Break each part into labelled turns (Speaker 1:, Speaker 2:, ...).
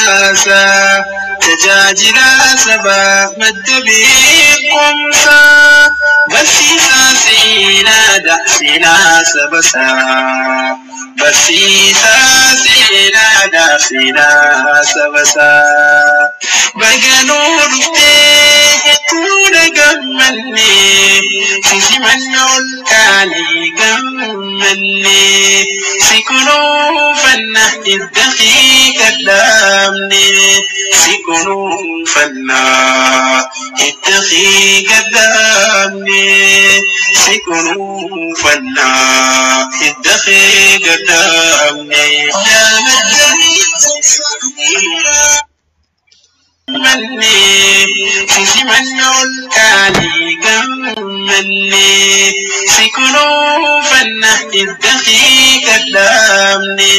Speaker 1: Hawaasaa tajaajila sabaa madda beekumsaa barsiisaa seenaadha seenaa sabasaa barsiisaa seenaadha seenaa sabasaa baganuu dhuftee hedduudha gammannee sisimanna ol kaanee gammannee si kunuunfanna hidda fi gaddaamne si kunuunfanna hidda fi gaddaamne si kunuunfanna hidda fi gaddaamne. Yaa madda gammannee sisimanna ol kaanee gammannee si kunuunfanna hidda fi gaddaamne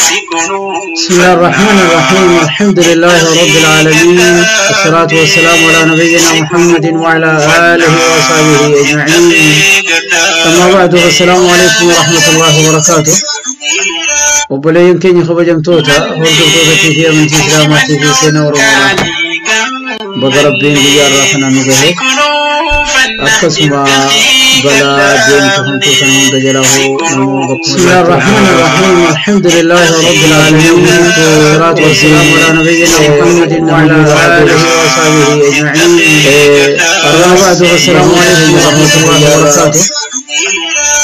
Speaker 1: si
Speaker 2: بسم الله الرحمن الرحيم. الحمد لله رب العالمين، والصلاة والسلام على نبينا محمد وعلى آله وصحبه أجمعين. أما بعد، فالسلام عليكم ورحمة الله وبركاته. Obboleeyyan keenya kabajamtoota hordoftoota TV amantii Islaamaatii fi seenaa Oromoodha. Baga Rabbiin guyyaa irraa kana nu gahe, akkasuma balaa deemtu hamtuu sana hunda jalaa hoo namuu bakkuma. بسم الله الرحمن الرحيم. الحمد لله رب العالمين، والصلاة والسلام على نبينا محمد وعلى آله وصحبه أجمعين. أما بعد، فالسلام عليكم ورحمة الله وبركاته.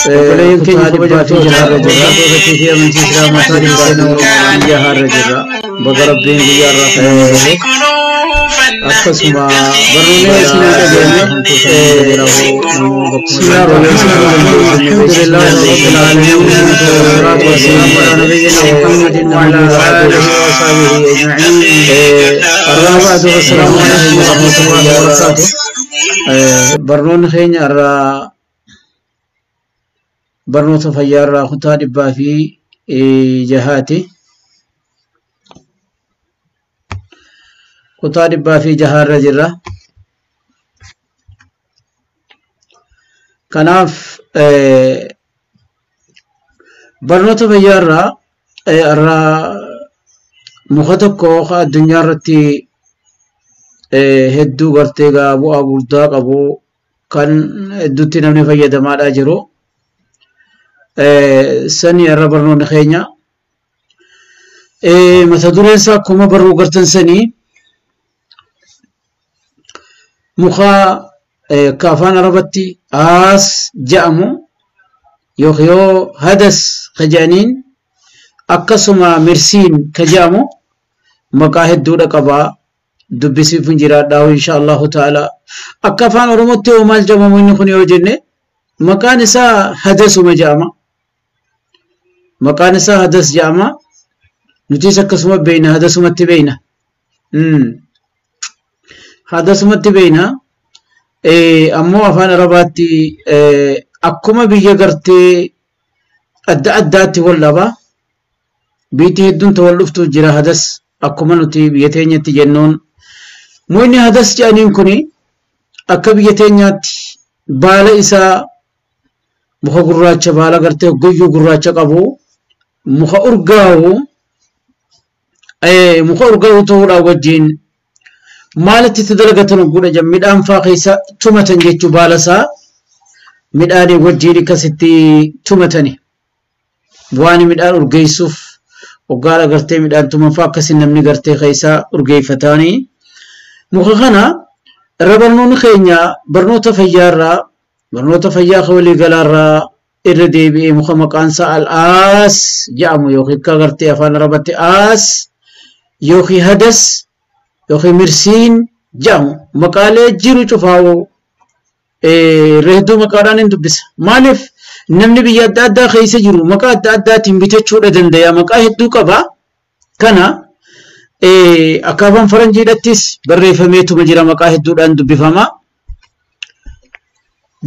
Speaker 2: Obboleeyyan keenya kabajamtoota hordoftoota TV amantii Islaamaatii fi seenaa Oromoodha. Biyya har'a jirra. Baga Rabbiin guyyaa irraa kana nu gahe, akkasuma barnoonni isin dhageenye. بسم الله الرحمن الرحيم. الحمد لله رب العالمين، والصلاة والسلام على نبينا محمد وعلى آله وصحبه أجمعين. أما بعد، فالسلام عليكم ورحمة الله وبركاته. Barnoonni keenya irraa barnoota fayyaa irraa kutaa 106ti. Kutaa 106 irra jirra. Kanaaf barnoota fayyaa irraa muka tokko addunyaa irratti hedduu gartee gaa bu'aa guddaa qabu kan hedduutti namni fayyadamaadhaa jiru. Sani irra barnoonni keenya mata dureen isaa akkuma barruu gartan sanii muka akka afaan Arabatti aas jedhamu yookiin yoo hadas ka jedhaniin, akkasuma mirsiin ka jedhamu maqaa hedduudha qabaa. Dubbisiif hin jiraadhaa insha Allahu ta'ala. Akka afaan Oromootti yoo maal jedhamu inni kun yoo jenne, maqaan isaa hadasuma jedhama. Maqaan isaa hadas jedhama. Nutis akkasuma beeyna, hadasumatti beeyna. Hadasumatti beeyna. Ammoo afaan Arabaatti akkuma biyya gartee adda addaatti wal dhaba. Biyyi hedduun ta wal dhuftu jira hadas akkuma nuti biyya teenyatti jennuun. Mukni hadas jedhaniin kuni akka biyya teenyaatti baala isaa muka gurraacha, baala gartee guyyuu gurraacha qabu, muka urgaa'u, muka urgaa'u ta'uudhaan wajjin maalitti itti dalagatan ogguudha jedhan, midhaan faa keessa tumatan jechuu, baala isaa midhaanii wajjin akkasitti tumatani. Waan midhaan urgeessuuf hoggaadha gartee midhaan tuman faa akkasin namni gartee keessa urgeeffataanii. Muka kana irra barnoonni keenya barnoota fayyaa irraa, barnoota fayyaa waliigalaa irraa irra deebi'ee muka maqaan isaa al'aas jedhamu yookiin akka gartee afaan Arabatti aas yookiin hadas yookiin mirsiin jedhamu maqaalee jiru cufaa'u irra hedduu maqaadhaan hin dubbisa. Maaliif? Namni biyya adda addaa keessa jiru maqaa adda addaatiin bitachuudha danda'a. Maqaa hedduu qaba. Kana akka afaan faranjiidhattis barreeffameetuma jira, maqaa hedduudhaan dubbifama.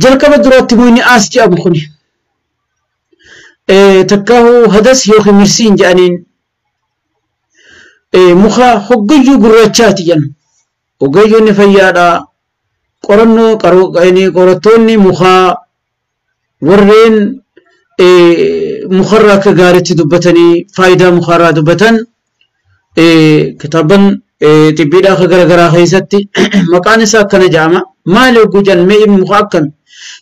Speaker 2: Jalqaba duraatti mukni aas jedhamu kuni takkaahu hadas yookiin mirsiin jedhaniin muka hoggayyuu gurraachaati jedhan. Ogeeyyoonni fayyaadhaa qorannoo qorattoonni mukaa warreen mukarraa akka gaariitti dubbatanii faayidaa mukarraa dubbatan. Kitaaban xibbiidhaa ka garagaraa keessatti maqaan isaa akkana jedhama. Maali hogguu jedhan mee muka akkami?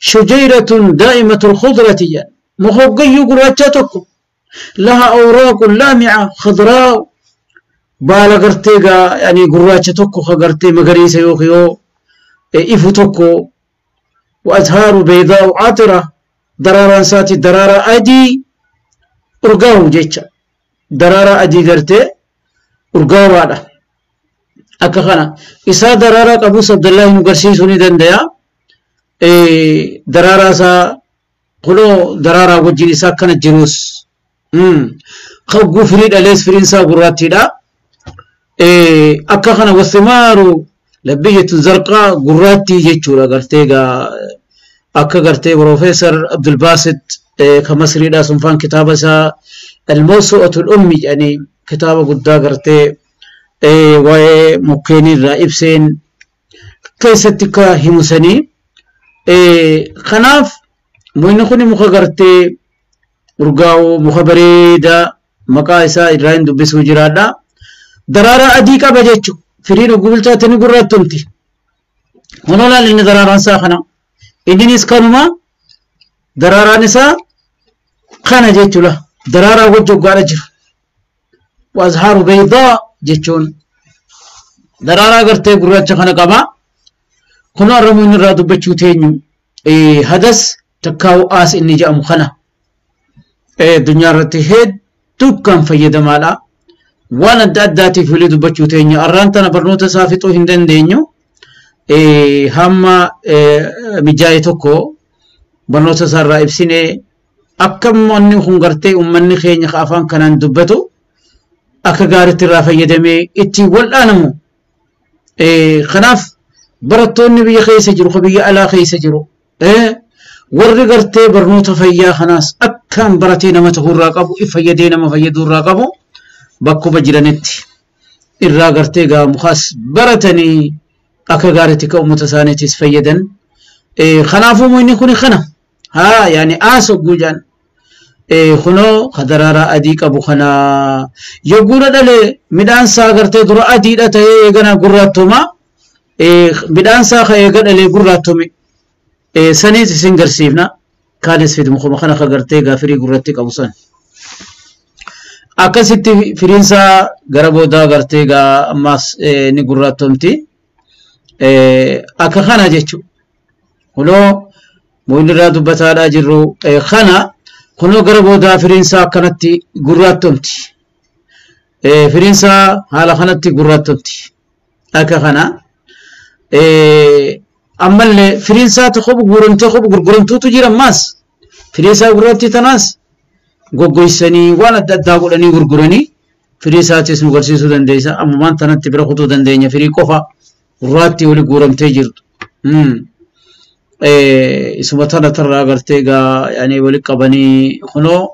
Speaker 2: Shujayratun daa'imatul khudrati jedhan. Muka hoggayyuu gurraachaa tokko. Laha awraaqun laami'a khadraa, baala gartee gaa yani gurraacha tokko ka gartee magariisa yookiin yoo ifu tokko. Wa azhaaru baydaa'u caatira, daraaraan isaati daraaraa adii urgaawu jecha, daraaraa adii gartee urgaawaadha. Akka kana isaa daraaraa qabus Abdullaahi nu garsiisuu ni danda'a. Daraaraa isaa kunoo daraaraa wajjin isaa akkana jirus. Hogguu firii dhalees firiin isaa gurraattiidha. Akka kana wasimaaru labbiyyatu zarqaa, gurraattii jechuudha gartee gaa akka gartee Profeesar Abdulbaasit ka Masriidha sun faan kitaaba isaa Almawsu'atul Ummi jedhanii kitaaba guddaa gartee waa'ee mukkeenii irraa ibseen keessatti ka himusanii. Kanaaf mukni kun muka gartee urgaa'u, muka bareedaa maqaa isaa irraa hin dubbisuu jiraadha. Daraaraa adii qaba jechuudha. Firiin hogguu bilchaate ni gurraattomti. Kunoo laal inni daraaraan isaa kana. Inninis kanuma daraaraan isaa kana jechuudha. Daraaraa wajji hoggaadha jiru. Wazhaaru baydaa jechuun daraaraa gartee gurraacha kana qaba. Kunoo har'a mukni irraa dubbachuu teenyu hadas takkaa'u aas inni jedhamu kana. Addunyaa irratti hedduu kan fayyadamaadha. Waan adda addaatiif illee dubbachuu teenya. Arraan tana barnoota isaa fixuu hin dandeenyu. Hamma mijaa'e tokko barnoota isaa irraa ibsinee akka manni kun gartee uummanni keenya ka afaan kanaan dubbatu akka gaariitti irraa fayyadamee ittiin wal'aanamu. Kanaaf barattoonni biyya keessa jiru, ka biyya alaa keessa jiru, warri gartee barnoota fayyaa kanaas akkaan baratee nama ta'uu irraa qabu, fayyadee nama fayyaduu irraa qabu bakkuma jiranitti irraa gartee gaa mukaas baratanii akka gaariitti ka uummata isaaniitis fayyadan. Kanaafuu mukni kun kana haa yaani aas hogguu jedhan kunoo ka daraaraa adii qabu kana yogguudha dhale midhaan isaa gartee dura adiidha ta'ee eegana gurraattoma. Midhaan isaa ka eega dhalee gurraattome saniis isin garsiifna. Kaanis fidi mukuma kana ka gartee gaa firii gurratti qabu san. Akkasitti firiinsaa gara boodaa gartee gaa ammaas ni gurraattomti. Akka kana jechuudha. Kunoo mukni irraa dubbataadhaa jirru kana kunoo gara boodaa firiinsaa akkanatti gurraattomti. Firiinsaa haala kanatti gurraattomti. Akka kana. Ammallee firiinsaa tokko guuramtee kophu gurguramtuutu jira ammaas. Firiinsaa gurraattii tanaas goggoysanii waan adda addaa godhanii gurguranii firii isaatis nu garsiisuu dandeessa. Ammumaan tanatti bira kutuu dandeenya firii qofa gurraattii wali guuramtee jirtu. Isuma tana tarraa gartee gaa yaani wali qabanii kunoo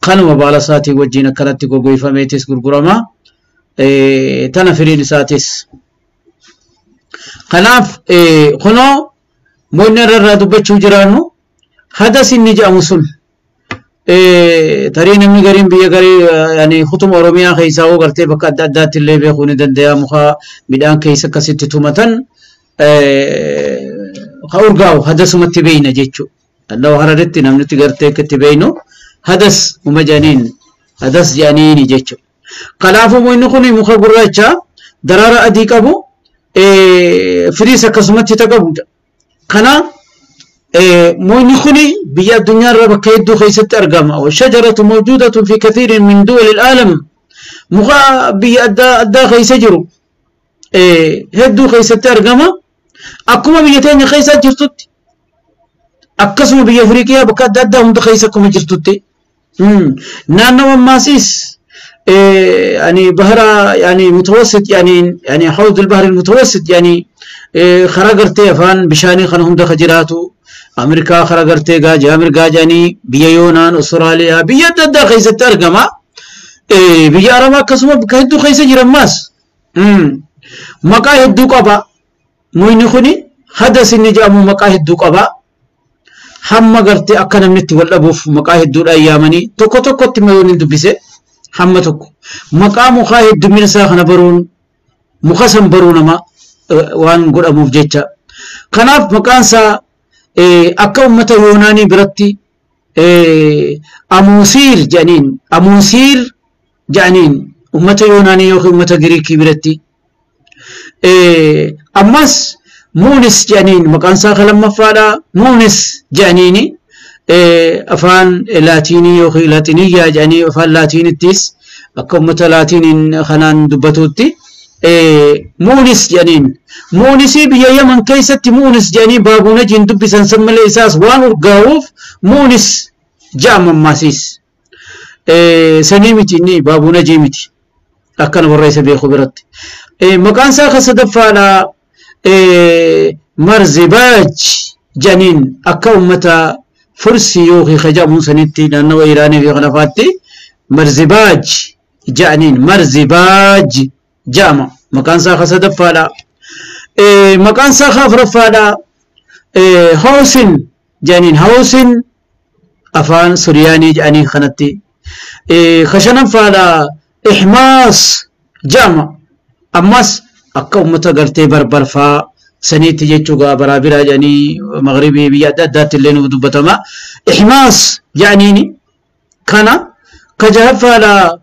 Speaker 2: kanuma baala isaatii wajjin akkanatti goggoyfameetis gurgurama. Tana firiin isaatis. Kanaaf kunoo mukni irraa dubbachuu jiraannu hadas inni jedhamu sun tarii namni gariin biyya garii yani kutuma Oromiyaa keessaa hoo gartee bakka adda addaatti illee beekuu ni danda'a. Muka midhaan keessa akkasitti tumatan ka urgaa'u hadasumatti beeyna jechuudha. Allahu Hararitti namnitti gartee akka itti beeynu hadas uma jedhaniin hadas jedhaniini jechuudha. Kanaafuu mukni kun muka gurraacha daraara adii qabu, firiis akkasumatti ta qabudha. Kana mukni kun biyya addunyaa irra bakka hedduu keessatti argama. Washajaratu mawjuudatun fi kathiirin min duwali alaalam. Muka biyya adda addaa keessa jiru hedduu keessatti argama. Akkuma biyya teenya keessa jirtutti akkasuma biyya Afriikiyaa bakka adda addaa hunda keessa akkuma jirtutti. Naannoo ammaasis يعني بحر يعني متوسط يعني حوض البحر المتوسط يعني خرا gartee afaan bishaanii kana hunda ka jiraatu Ameerikaa kara gartee gaajaa mirgaa jedhanii biyya Yoonaan, Austraaliyaa, biyya adda addaa keessatti argama. Biyya Arabaa akkasuma bakka hedduu keessa jira ammaas. Maqaa hedduu qaba. Mukni kuni hadas inni jedhamu maqaa hedduu qaba. Hamma gartee akka namni itti wal dhabuuf maqaa hedduudhaan yaamanii tokko tokkotti mayoon hin dubbise. Hamma tokko maqaa mukaa heddumina isaa kana baruun muka san baruu nama waan godhamuuf jecha. Kanaaf maqaan isaa akka uummata Yoonaanii biratti Amuusiir jedhaniin, Amuusiir jedhaniin uummata Yoonaanii yookiin uummata Giriikii biratti. Ammas Muunis jedhaniin maqaan isaa kan lammaffaadha. Muunis jedhaniini afaan Laatiinii yookiin Laatiniyyaa jedhanii afaan Laatiinittis akka uummata Laatiiniin kanaan dubbatutti Muunis jedhaniin. Muunisii biyya Yaman keessatti Muunis jedhanii baabuunajiin dubbisan san malee isaas waan urgaa'uuf Muunis jedhama ammaasiis. Sanii miti inni baabuunajii miti akkana warra isa beeku biratti. Maqaan isaa kan sadaffaadha Marzibaaj jedhaniin akka uummata Fursii yookiin kajamuun sanitti naannawa Iraanii fi kana fa'aatti Marzibaaj jedhaniin, Marzibaaj jedhama. Maqaan isaa kan sadaffaadha. Maqaan isaa kan afuraffaadha Hoosin jedhaniin, Hoosin afaan Suriyaanii jedhanii kanatti. Kan shanaffaadha Ihmaas jedhama. Ammas akka uummata gartee barbarfaa saniitti jechuu gaa baraa biraa jedhanii maghribii biyya adda addaatti illee nuuf dubbatama. Ihmaas jedhaniini kana. Ka jahaffaadha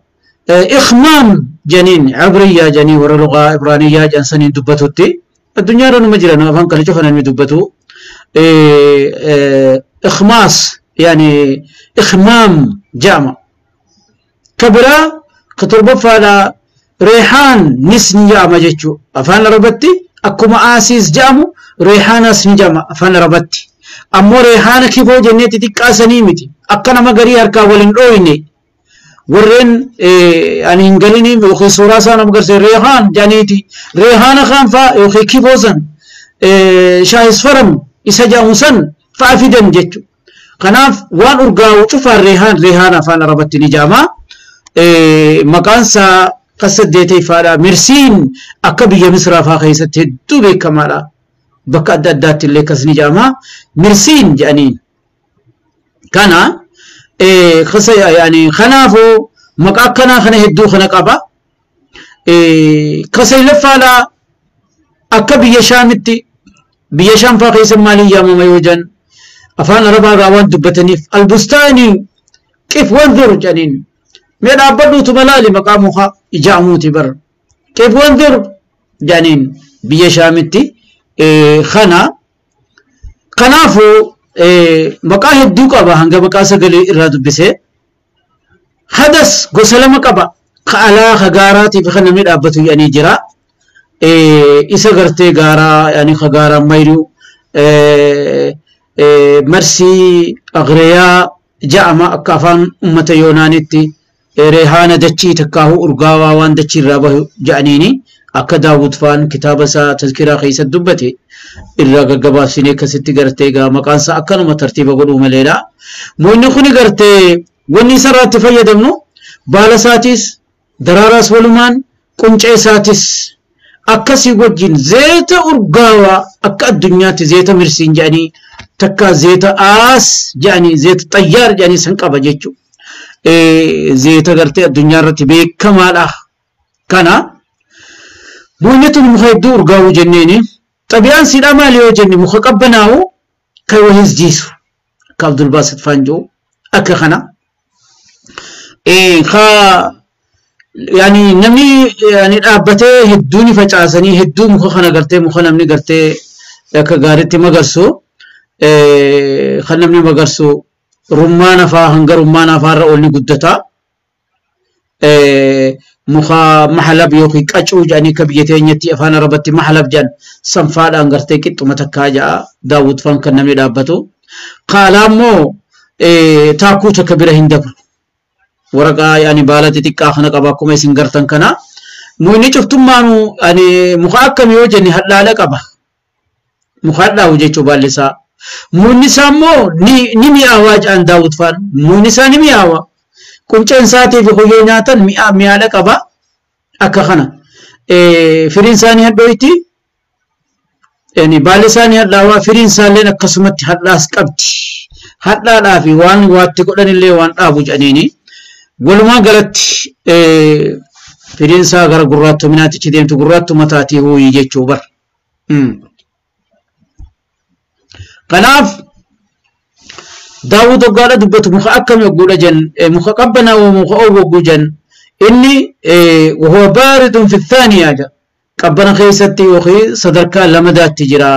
Speaker 2: Ikhmaam jedhaniin, Ibriyyaa jedhanii warra lugaa Ibraaniyyaa jedhan saniin dubbatutti. Addunyaarra numa jiran afaan kana cufa namni dubbatu. Ikhmaas yaani Ikhmaam jedhama. Ka biraa ka torbaffaadha Reehaan nis ni jedhama jechuu. Afaan Arabatti akkuma Aasiis jedhamu Reehaanas ni jedhama afaan Arabatti. Ammoo Reehaana kifoo jennee xixiqqaa sanii miti. Akka nama garii harkaa wal hin dhooyne. Warreen ani hin galini yookiin suuraa isaa nama garsiise Reehaan jedhaniiti. Reehaana kaan fa'aa yookiin kifoo san shaayisfaram isa jedhamu san fa'a fidan jechuudha. Kanaaf waan urgaa'u cufaan Reehaan Reehaan afaan Arabatti ni jedhama. Maqaan isaa kan saddeeteffaadha. Mirsiin akka biyya Misraa fa'aa keessatti hedduu beekamaadha. Bakka adda addaatti illee akkas ni jedhama. Mirsiin jedhaniin. Kana kanaafuu maqaa akkanaa kana hedduu kana qaba. Kan saglaffaadha akka biyya Shaamitti, biyya Shaam fa'aa keessa maaliin yaamama yoo jedhan afaan Arabaa irraa waan dubbataniif albustaanii qif wanzur jedhaniin. Mee dhaabbadhuutu malaali maqaa mukaa ijaamuuti bar. Qif wanzur jedhaniin biyya Shaamitti kana. Kanaafuu maqaa hedduu qaba hanga maqaa sagalee irraa dubbisee. Hadas gosa lama qaba. Ka alaa ka gaaraatii fi kan namni dhaabbatu jedhanii jira. Isa gartee gaaraa yaani ka gaaraa mayruu marsii agreeyaa jedhama akka afaan uummata Yoonaanitti. Reehaana dachii takkaahuu urgaawaa waan dachii irraa bahu jedhaniini akka Daawud faan kitaaba isaa tazkiraa keessatti dubbate irraa gaggabaabsinee akkasitti gartee egaa maqaan isaa akkanuma tartiiba godhuu maleedha. Moonni kuni gartee wanni isarraa itti fayyadamnu baala isaatis daraaraas walumaan quncee isaatis akkasii wajjin zeeta urgaawaa akka addunyaatti zeeta mirsiin jedhanii takka zeeta aas jedhanii zeeta xayyaar jedhanii san qaba jechuudha. Zeeta gartee addunyaa irratti beekamaadha. Kana moonni tun muka hedduu urgaa'uu jenneeni. Xabiyaan siidhaa maali yoo jenne muka qabbanaa'u kan waliis jiisu akka Abdul Baasit Faanjoo akka kana. Ka yaani namni yaani dhaabbatee hedduu ni facaasanii hedduu muka kana gartee muka namni gartee akka gaariitti magarsu kan namni magarsu rummaana fa'aa hanga rummaana fa'aa irra ol ni guddata. Muka mahalab yookiin qacuu jedhanii akka biyya teenyatti afaan Arabatti mahalab jedhan sanfaadhaan gartee qixxuma takkaa jedha Daawud faan kan namni dhaabbatu. Qaalaa immoo taakuu takka bira hin dabru. Waraqaa yaani baala xixiqqaa kana qaba akkuma isin gartan kana. Mukni cuftummaanu ani muka akkamii yoo jenne hadhaadha qaba. Muka hadhaa'u jechuu baalli isaa. Mukni isaa immoo ni mi'aawaa jedhan Daawud faan. Mukni isaa ni mi'aawa. Qunceen isaatii fi kuyyoo nyaatan mi'aadha qaba. Akka kana. Firiin isaa ni hadhooyti. Baalli isaa ni hadhaawaa. Firiin isaallee akkasumatti hadhaas qabdi. Hadhaadhaa fi waan waatti godhanillee waan dhaabu jedhaniini. Walumaa galatti firiin isaa gara gurraattominaatti deemtu gurraattuma taatii huuyii jechuu bar. Kanaaf Daawud hoggaadha dubbatu muka akkami hogguudha jen muka qabbanaa muka oowwu hogguu jen inni wahuwa baaridun fi thaaniyaa jedha. Qabbana keessatti yookiin sadarkaa lamadaatti jira.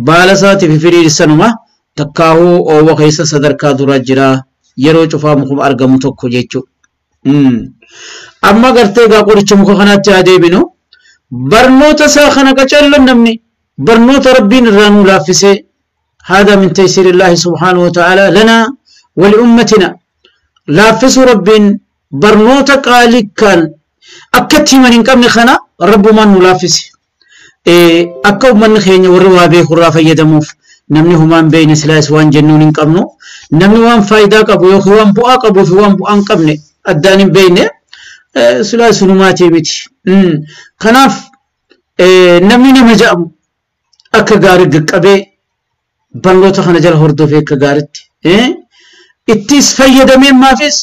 Speaker 2: Baala isaatii fi firiin sanuma takkaahuu oowwa keessa sadarkaa dura jira. Yeroo cufaa mukuma argamu tokko jechuudha. Amma gartee egaa qoricha muka kanaatti haa deebinu. Barnoota isaa kana qacarran namni barnoota rabbiin irraa nuu laaffisee هذا من تيسير الله سبحانه وتعالى لنا ولأمتنا. laaffisuu rabbiin barnoota qaalii kan akkatti himan hin qabne kana rabbumaan nu laaffise. Akka uummanni keenya warri waa beeku irraa fayyadamuuf namni humaan beekne silaas waan jennuun hin qabnu. Namni waan faayidaa qabu yookiin waan bu'aa qabuu fi waan bu'aa hin qabne addaan hin beekne silaas hunumaatii miti. Kanaaf namni nama jedhamu akka gaarii qaqqabee barnoota kana jala hordofee akka gaariitti ittis fayyadamee maafis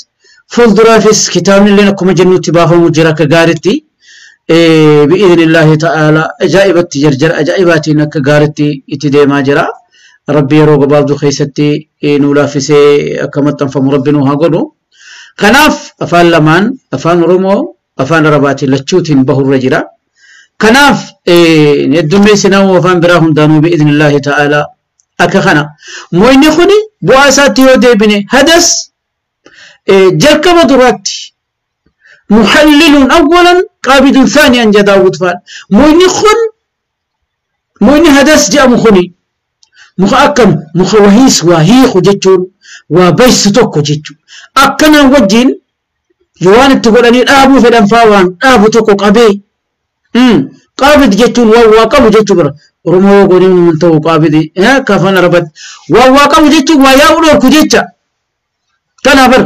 Speaker 2: fuulduraafis kitaabni illee akkuma jennutti baafamu jira akka gaariitti bi'idhnillaahi ta'ala ajaa'ibatti jarjara ajaa'ibaatiin akka gaariitti itti deemaa jira. Rabbi yeroo gabaabduu keessatti nu laaffisee akka maxxanfamu rabbi nu haa godhu. Kanaaf afaan lamaan afaan Oromoo afaan Arabaatiin lachuutiin bahurra jira. Kanaaf heddummeessinaa afaan biraa hundaanuu bi'idhnillaahi ta'ala akka kana. Moyni kuni bu'aa isaatti yoo deebine hadas jalqaba duraatti muhallilun awwalan qaabidun thaaniyan jedha Daawud faan. Moyni kun moyni hadas jedhamu kuni muka akkam muka wahiis waa hiiku jechuun waa baysu tokko jechuun akkanaan wajjin yoo waan itti godhanii dhaabuu fedhan faa waan dhaabu tokko qabee qaabid jechuun waan waa qabu jechuu bira. Oromoo yoo godhin mun ta'u qaabidi akka afaan Arabaatti waan waa qabu jechuun waa yaa'u dhorku jecha. Kanaaf bar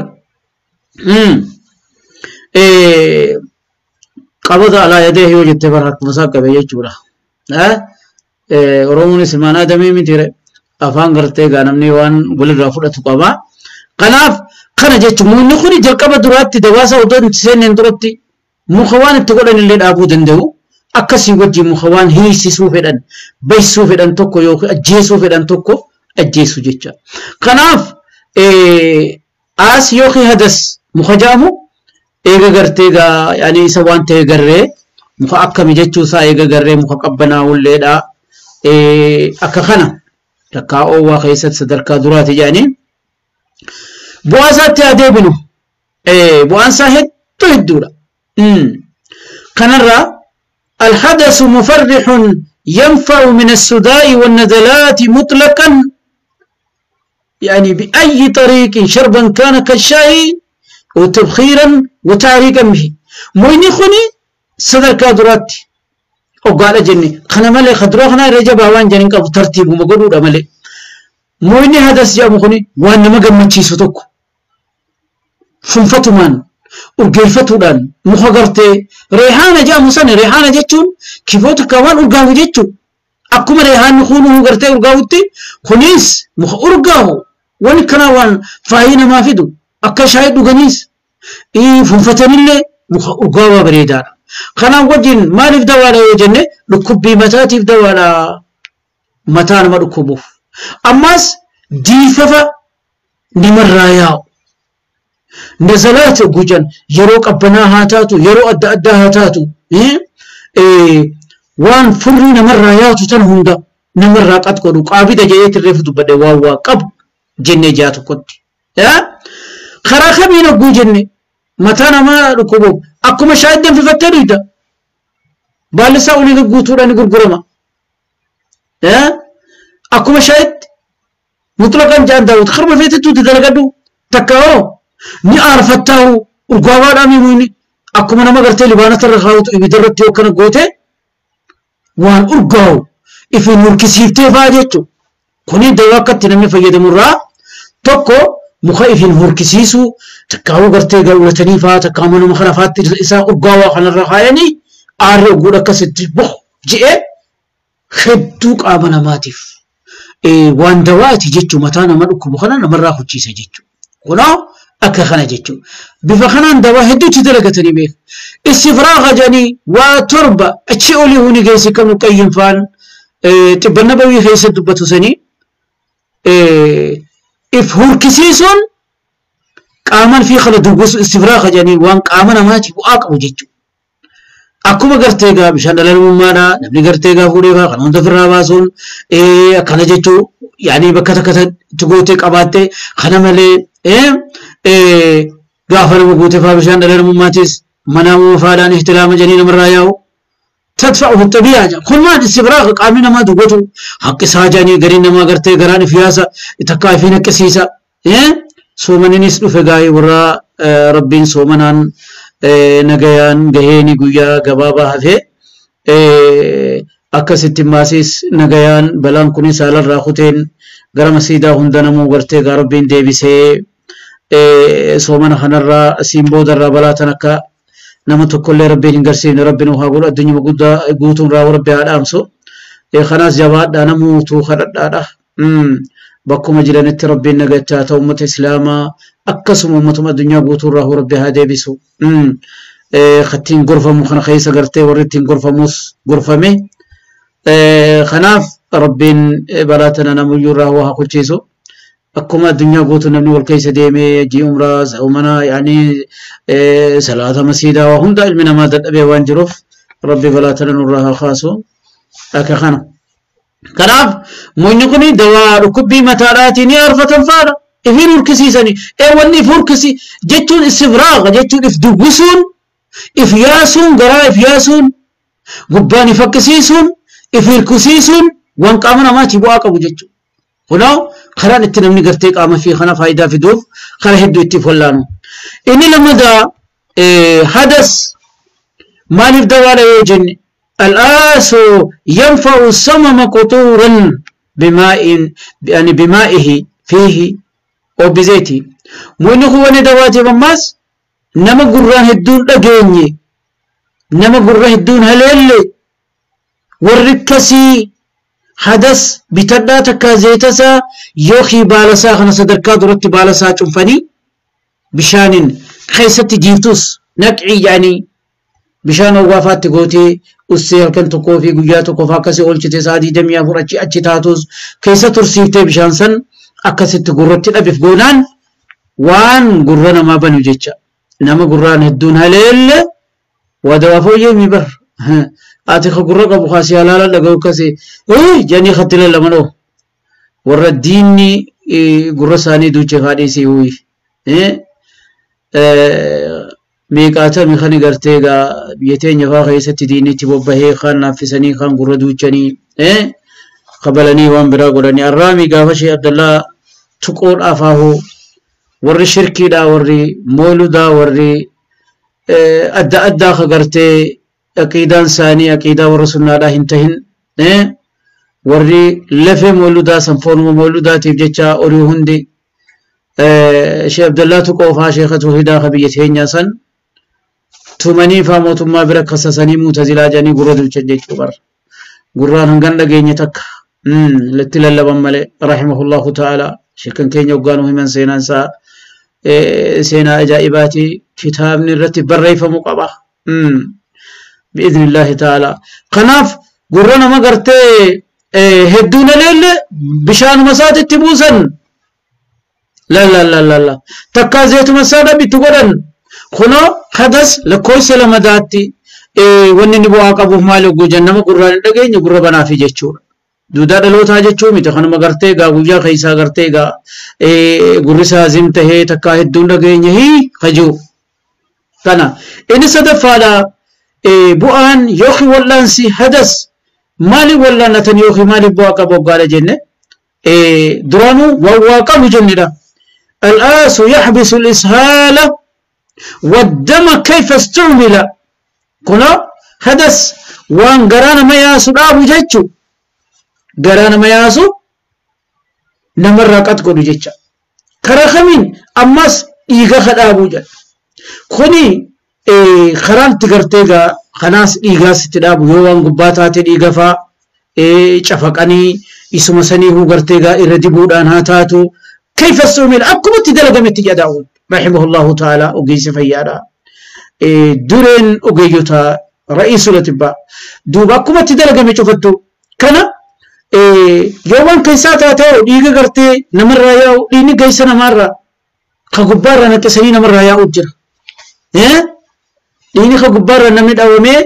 Speaker 2: qabata alaa yadee yoo jette bar harkuma isaa qabe jechuudha. Oromoonis ilmaan aadamii miti afaan gartee gaa namni waan walirraa fudhatu qaba. Kanaaf kana jechuun mukni kun jalqaba duraatti dawaasa otoo hin seenneen duratti muka waan itti godhan illee dhaabuu danda'u. Akkasii wajjin muka waan hiisisuu fedhan, baysuu fedhan tokko yookiin ajjeesuu fedhan tokko ajjeesu jecha. Kanaaf as yookiin hadas muka jedhamu eega gartee gaa yaani isa waan ta'e garree muka akkami jechuu isaa eega garree muka qabbanaa'ulleedha. Akka kana takkaa oowwaa keessatti sadarkaa duraati jedhanii bu'aa isaatti haa deebinu. Bu'aan isaa hedduu hedduudha. Kanarraa الحدث مفرح ينفع من السداء والنزلات مطلقا يعني بأي طريق شربا كان كالشاي وتبخيرا وتعريقا به. مويني خوني صدر كادرات أو قال جني خنا مالي خدروخنا رجب هوان جنين كابو ترتيب ومقولوا رمالي مويني هذا سيام خوني وأن ما قمتشي ستوكو فنفتمان urgeeffatuudhaan muka gartee reehaana jedhamu sana reehaana jechuun kifoota akka waan urgaawu jechuun akkuma reehaanni kunuu gartee urgaawutti kunis muka urgaawu waan kanaa waan faayii namaa fidu akka shaayii dhuganiis funfatanillee muka urgaawaa bareedaadha. Kanaan wajjin maaliif dawaadha yoo jenne dhukkubbii mataatiif dawaadha mataa nama dhukkubuuf. Ammas diifafa namarraa yaa'u. Nazalaat gujan yeroo qabbanaa haa taatu yeroo adda addaa haa taatu waan furrii namarraa yaatu tan hunda namarraa qat godhu qaabida jedhee tirreefu dubbadhe waan waa qabu jennee jaa tokkotti. Karaa kamiin hogguu jenne mataa namaa dhukkubu akkuma shaayii danfifattee dhuyda baalli isaa olii guutuudhaan ni gurgurama. Akkuma shaayitti mutlaqan jaan daawwatu karma feetettuuti dalagadhu takka hoo ni aarfattaahu urgaawaadhaan himuuni akkuma nama gartee libaanata irra kaawwatu ibidda irratti yoo akkana goote waan urgaawu ifiin hurkisiiftee fa'aa jechuudha. Kuni dawaa akkatti namni fayyadamu irraa tokko muka ifiin hurkisiisuu takkaawuu gartee gawwatanii fa'aa takkaa manuma kana fa'aatti isaa urgaawaa kanarra kaayanii aarri ogguudha akkasitti bohu je'ee hedduu qaama namaatiif waan dawaati jechuun mataa nama dhukkubu kana namarraa hucciisa jechuudha. Kunoo Akka kana jechuudha. Bifa kanaan dawaa hedduutti dalagatanii beeku. Istifraaqa jedhanii waa 7 achi olii huni geessi kan Qayyim faan xibba nabawii keessa dubbatu sanii if hurkisiisuun qaaman fi kana duwwisu istifraaqa jedhanii waan qaama namaatiif bu'aa qabu jechuudha. Akkuma gartee gaa bishaan dhalalummaadha namni gartee gaa fuudhee faa kan hunda ofirraa baasuun akkana jechuu yaani bakka takka itti gootee qabaattee kana malee gaafa nama guutee faa bishaan dhalalummaatis manaamuma faadhaan ihtilaama jedhanii namarraa yaa'u. تدفعه الطبيعة كل ما استفراغ قامنا ما دوغتو حق ساجاني غرين ما غرتي غران فياسا تكايفين كسيسا سومنين سدفغاي ورا ربين سومنان نغيان غهيني غيا غبابا هفه اكست ماسيس نغيان بلان كوني سالر راخوتين غرم سيدا هندنمو غرتي غربين ديبيسه سومن خنرا سيمبودر بلا تنكا nama tokkollee rabbiin hin garsiifne rabbiin haa godhu addunyaa guddaa guutuun raa rabbi haa dhaamsu kanaas jabaadhaa namuutuu kadhadhaadha bakkuma jiranitti rabbiin nagachaa ta'u ummata islaamaa akkasuma ummatuma addunyaa guutuun raa rabbi haa deebisu kattiin gorfamu kana keessa gartee warri ittiin gorfamus gorfame kanaaf rabbiin balaa tana namuyyuu irraa haa kulchiisu akkuma addunyaa guutuu namni wal keessa deemee hojii umraa sa'umana yaani salaata masiidaa waa hunda ilmi namaa dadhabee waan jiruuf rabbi balaa tana nurraa haa kaasu akka kana. Kanaaf muyni kun dawaa dhukkubbii mataadhaatii ni arfatan faadha ifiin hurkisiisanii wanni if hurkisi jechuun istifraaqa jechuun if duwwisuun if yaasuun garaa if yaasuun gubbaan if haqqisiisuun if hirkisiisuun waan qaama namaatii bu'aa qabu jechuudha. Kunoo karaan itti namni gartee qaama fi kana faayidaa fiduuf kara hedduu itti follaanu. Inni lammadaa hadas maaliif dawaadha yoo jenne al'aasu yanfa'u samama qutuuran bimaa'in yani bimaa'ihi fiihi oo bizeeti. Muyni kun wanni dawaatiif ammaas nama gurraan hedduun dhageenye nama gurra hedduun haleelle warri akkasii hadas bitadhaa takka zeetasaa yookiin baalasaa kana sadarkaa duratti baalasaa cunfanii bishaanin keessatti jiiftus naqcii jedhanii bishaan owwaafaatti gootee ussee halkan tokkoo fi guyyaa tokkoof akkasii oolchite sa'a 24 achi achi taatus keessa tursiiftee bishaan san akkasitti gurratti dhabeef goonaan waan gurra namaa banu jecha nama gurraan hedduun haleelle waa dawaa fooyyee bar ati ka gurra qabu kaasii halaala dhaga'u akkasii jedhanii katti lallamanoo warra diinni gurra isaanii duuchee faadhiisii huyi meeqaatami kan gartee gaa biyya teenya faa keessatti diinni itti bobbahee kaan naaffisanii kaan gurra duuchanii kabalanii waan biraa godhanii arraami gaafa shee Abdallaa tuqoodhaaf haahoo warri shirkiidhaa warri mooludaa warri adda addaa ka gartee aqiidaan isaanii aqiidaa warra sunnaadhaa hin tahin warri lafee mooludaa san foonuma mooludaatiif jecha horii hundi shee Abdallaa tuqoofaa sheeka tawhiidaa ka biyya teenyaa san tumanii faa mootummaa bira kassasanii muutazilaa jedhanii gurra duuchan jechuu bara gurraan hangan dhageenye takka latti lallaban malee rahimahullahu ta'ala sheekan keenya hoggaanuu himan seenaan isaa seenaa ajaa'ibaati kitaabni irratti barreeffamuu qaba bi'idhni illaahi ta'ala kanaaf gurra nama gartee hedduun aleelle bishaanuma isaatitti buusan la la la la la takkaa zeetuma isaa dhabitti godhan kunoo hadas lakkoofsa lamadaatti wanni inni bu'aa qabuuf maal hogguu jenna nama gurraan hin dhageenye gurra banaafi jechuudha. Duudaa dhalootaa jechuu miti kanuma gartee gaa guyyaa keessaa gartee gaa gurri isaa zim tahee takkaa hedduun dhageenye hii kajuu. Kana inni sadaffaadha bu'aan yookiin wal'aansi hadas maaliif wal'aannatan yookiin maaliif bu'aa qabu hoggaadha jenne duraanuu waan waa qabu jennedha. Al'aasu yaxbisu al-ishaala والدم كيف استعمل كنا حدث وان غرانا ما ياسو دابو جچو غرانا ما ياسو نمرقت قدو جچا كرخمين امس ايغا خدابو جچ كوني خران تغرتيغا خناس ايغا ستدابو يو وان غباتاتي ايغا فا چفقني اسما سني هو غرتيغا اردبودان هاتاتو كيف استعمل اكمت دلغمت جداو Rahimahullahu ta'ala ogeessa fayyaadha. Dureen ogeeyyota ra'iisul atibbaa. Duuba akkuma itti dalagame cufattu kana yoo waan keessaa taatee dhiiga gartee namarraa yaa'u dhiigni geessa namaarraa ka gubbaarraa naqqisanii namarraa yaa'u jira. Dhiigni ka gubbaarraa namni dhawamee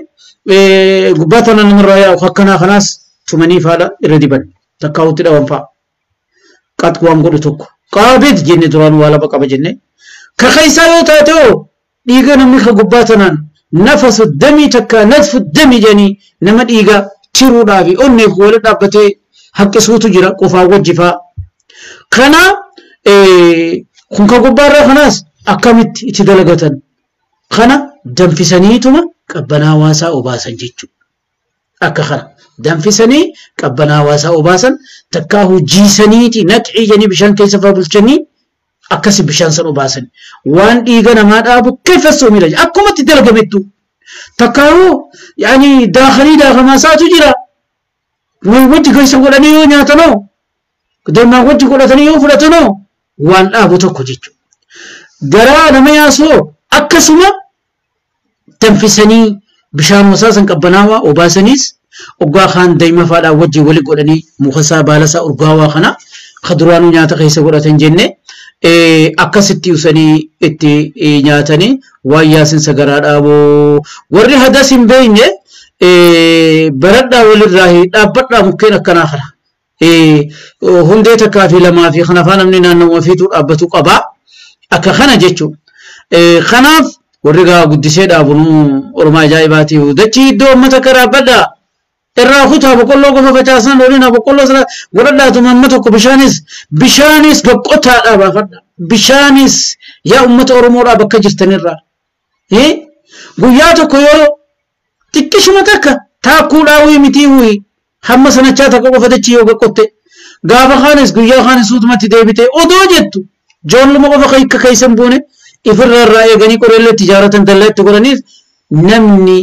Speaker 2: gubbaa tana namarraa yaa'u akkanaa kanaas tumanii faadha irra diban takkaawutti dhawan fa'a. Qax waan godhu tokko qaabid jenne duraan waa lama qaba jenne. Ka keessaa yoo taate dhiiga namni ka gubbaa tanaan nafasu damii takka nadfu damii jedhanii nama dhiiga tiruudhaa fi onneef wal dhaabbatee haqqisuutu jira qofaa wajji fa'a. Kana kun ka gubbaarraa kanaas akkamitti itti dalagatan kana danfisaniituma qabbanaa waasaa obaasan jechuudha. Akka kana danfisanii qabbanaa waasaa obaasan takkaa hojiisaniiti naqxii jedhanii bishaan keessa fa'aa bulchanii akkasi bishaan san obaasan waan dhiiga namaa dhaabu keeffessoo miila akkuma itti dalagamettu takkaahuu yaani daakanii daakamaa isaatu jira. Wajji keessa godhanii yoo nyaatanoo dammaa wajji godhatanii yoo fudhatanoo waan dhaabu tokko jechuudha. Garaa nama yaasoo akkasuma danfisanii bishaan masaasan qabbanaawaa obaasaniis oggaa kaan daa'ima faadhaa wajjin wali godhanii mukasaa baalasaa urgaawaa kana ka duraanuu nyaata keessa godhatan jenne akkasitti usanii itti nyaatanii waan yaasinsa garaa dhaaboo warri hadas hin beekne baradhaa walirraa dhaabbadhaa mukkeen akkanaa kana hundee takkaa fi lamaa fi kana afaan namni naannoo ofiitu dhaabbatu qaba akka kana jechuudha. Kanaaf warri gaa guddisee dhaabunu ormaa ajaa'ibaati dachii iddoo uummata akka dhaabbadhaa irraa kutaa boqqolloo qofa facaasan olina boqqolloo sana godhadhaatuma amma tokko bishaanis bishaanis boqqotaadhaa baafadha bishaanis yaa uummata Oromoodhaa bakka jirtanirraa guyyaa tokko yoo xiqqishuma takka taakkuudhaa wii mitii wii hamma sanachaa takka qofa dachii yoo boqqotte gaafa kaanis guyyaa kaanis suutumatti deebitee odoo jettu joolluma qofa akka keessan buune ifirra irraa eeganii qoreellee ijaaratan dallaa itti godhaniif namni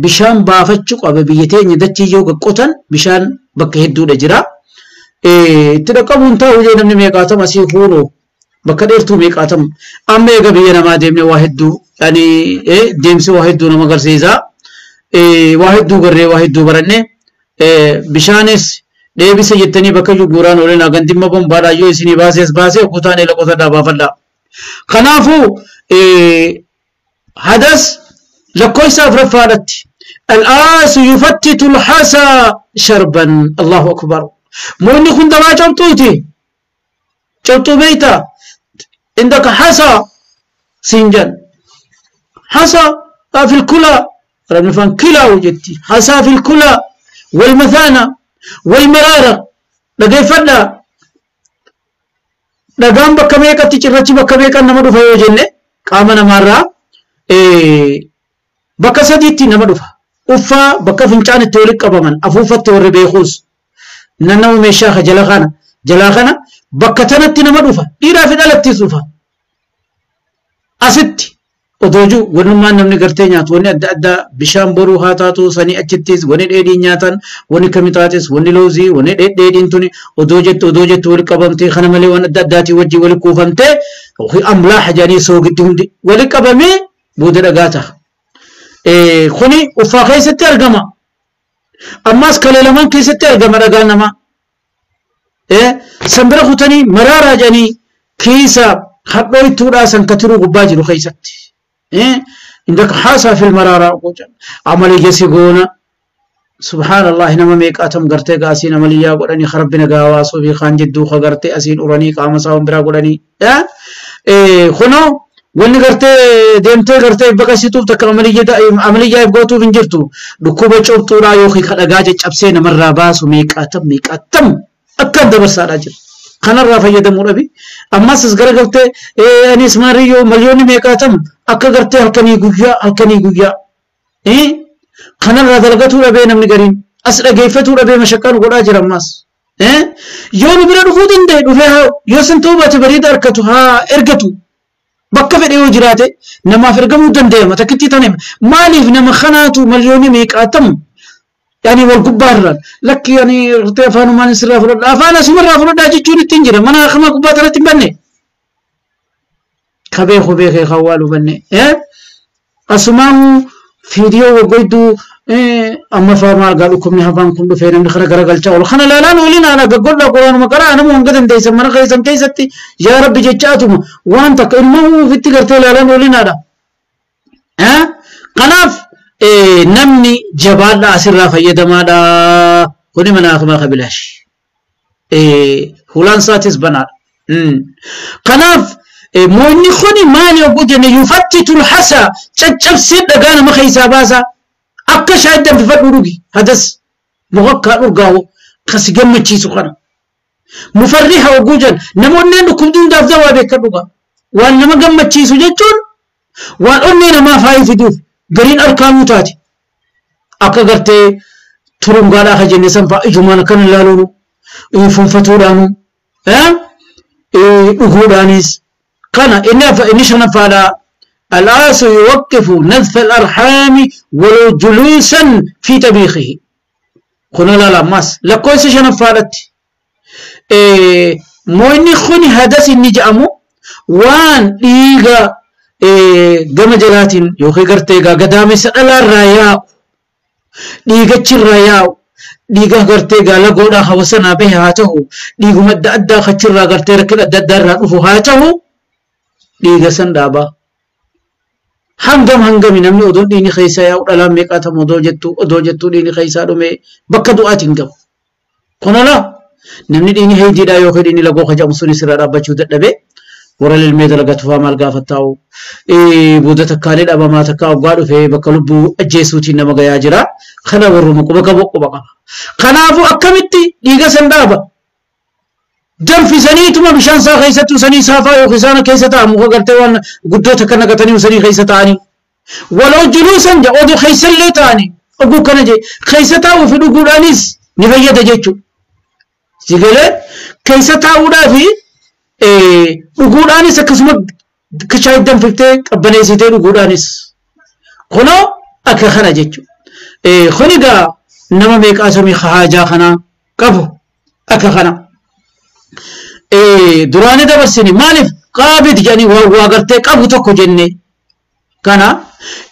Speaker 2: bishaan baafachuu qaba biyya teenya dachii yoo qoqqotan bishaan bakka hedduudha jira. Itti dhaqqabuun taa'u jee namni meeqaatam asii fuudhu bakka dheertuu meeqaatam amma eega biyya namaa deemne waa hedduu yani deemsi waa hedduu nama agarsiisa. Waa hedduu garree waa hedduu baranne bishaanis deebisa jettanii bakka guuraan oolan gandimma bombaadhaa yoo isinii baasees baasee kutaan eela qotadhaa baafadhaa. Kanaafuu hadas lakkoofsa afuraffaadhatti الآس يفتت الحسى شربا الله أكبر موني كنت ما شرطوتي شرطو بيتا عندك حسى سنجان حسى في الكلى ربنا فان كلى وجدتي حسى في الكلى والمثانة والمرارة لقي فدا لقام بكميكا تشرتي بكميكا نمدو فيو جنة قامنا مرة bakka sadiitti nama dhufa. Uffaa bakka fincaan itti walitti qabaman afuufatti warri beekuus naannoo meeshaa jala kana bakka tanatti nama dhufa dhiiraa fi dhalattis dhufa. Asitti odoo jiru wannummaan namni gartee nyaatu wanni adda addaa bishaan boruu haa taatu sanii achittis wanni dheedhiin nyaatan wanni kamitaatis wanni loozii wanni dheedhiin tuni odoo jettu walitti qabamtee kana malee waan adda addaatii wajjin walitti kuufamtee amlaaha jedhanii soogiddi hundi walitti qabamee booda dhagaa ta'a. Kuni uffaa keessatti argama. Ammas kalee lamaan keessatti argama dhagaan namaa. Sanbira kutanii maraaraa jedhanii keessa hadhooytuudhaa san katiruu gubbaa jiru keessatti. عندك حاسة في المرارة عملية سيقونا سبحان الله نما ميقاتم قرتي قاسين عملية قراني خربنا قواسو في خان جدو خقرتي أسين أوراني قامساهم برا قراني خنو wanni gartee deemtee gartee baqasituuf takka amaliyyaa gootuuf hin jirtu dhukkuba cobxuudhaa yookiin kadhagaa caccabsee namarraa baasu meeqaatam meeqaatam akkaan dabarsaadhaa jira. Kanarraa fayyadamuu dhabi. Ammas as garagaltee anis maariyyoo miliyoonni meeqaatam akka gartee halkanii guyyaa halkanii guyyaa. Kanarraa dalagatuu dhabee namni gariin as dhageeffatuu dhabee mashaqqaan godhaa jira ammas. Yoo nu bira dhufuu danda'e dhufee haa yoo san ta'uu baate bareeda harkatu haa ergatu. Bakka fedhe yoo jiraate namaaf ergamuu danda'ama takkitti tane maaliif nama kanaatu miliyoonni meeqaatam yani wal gubbaarraan lakki yani gartee afaanumaan sirraa fudhadha afaan asumarraa fudhadhaa jechuun ittiin jira mana akama gubbaa tanatti hin banne. Kabeeku beekee kan waa hubanne. Asumaahu fiidiyoo waggoyduu amma faa maal gaa dhukkubni hafaan kun dhufee namni kana garagalchaa oolu. Kana laalaan ooliin haala gaggodhaa quraanuma qaraa nama hanga dandeessan mana keessan keessatti yaa rabbi jechaatuma waan takka ilma ofitti gartee laalaan ooliin haadha. Kanaaf namni jabaadha asirraa fayyadamaadha. Kuni mana akmaa kabilaashi. Hulaan isaatis banaadha. Kanaaf moonni kuni maali yogguu jenne yufattitu lhasa caccabsee dhagaa nama keessaa baasa. Akka shaayii danfifadhu dhugi hadas mokakkaa dhurgaawo kasi gammachiisu kana. Mufarriha yogguu jenna namoonni dhukkubni hundaaf dawaa beeka dhuga. Waan nama gammachiisu jechuun waan onnee namaa faayi fiduuf gariin arkaanuu taate. Akka gartee turungaadhaa ka jenne san fa'a ijumaan akkana ilaaluunu funfatuudhaanu dhuguudhaanis kana inni shanaffaadhaa الآس يوقف نزف الأرحام ولو جلوسا في طبيخه. كنا لا لا ماس لكويس شنفالت مويني خوني هدس النجأمو وان إيغا gama jalaatiin yookiin gartee egaa gadaamessa dhalaarraa yaa'u dhiigachi irraa yaa'u dhiiga gartee egaa lagoodhaa hawasanaa bahe haa ta'u dhiiguma adda addaa kachirraa gartee rakkina adda addaa irraa dhufu haa ta'u dhiiga san dhaabaa. Hangam hangami namni odoon dhiigni keessa yaa'u dhalaan meeqaatamu odoo jettuu dhiigni keessaa dhume bakka du'aatiin gahu. Kunolaa namni dhiigni heeydiidhaa yookiin dhiigni lagoo kajamu sunis irraa dhaabbachuu dadhabee warra lilmee dalagatu fa'aa maal gaafa taa'u booda takkaalee dhabamaa takkaa waggaa dhufee bakka lubbuu ajjeesuutiin nama gayaa jira. Kana warruma quba qabu quba qaba. Kanaafuu akkamitti dhiiga san dhaaba? Danfisaniituma bishaan isaa keessatti usanii saafaa yookiin isaan keessa taa'an muka gartee waan guddoota kan naqatanii usanii keessa taa'anii. Waloo juluusan jedha oduu keessallee taa'anii oguu kana jedhe keessa taa'uu fi dhuguudhaanis ni fayyada jechuudha. Sigalee keessa taa'uudhaa fi dhuguudhaanis akkasuma shaayii danfiftee qabbaneessitee dhuguudhaanis kunoo akka kana jechuudha. Kun egaa nama meeqaa samii haajaa kanaa qabu akka kana. Duraanii dabarsini maaliif qaabid jedhanii waa gartee qabu tokko jenne kana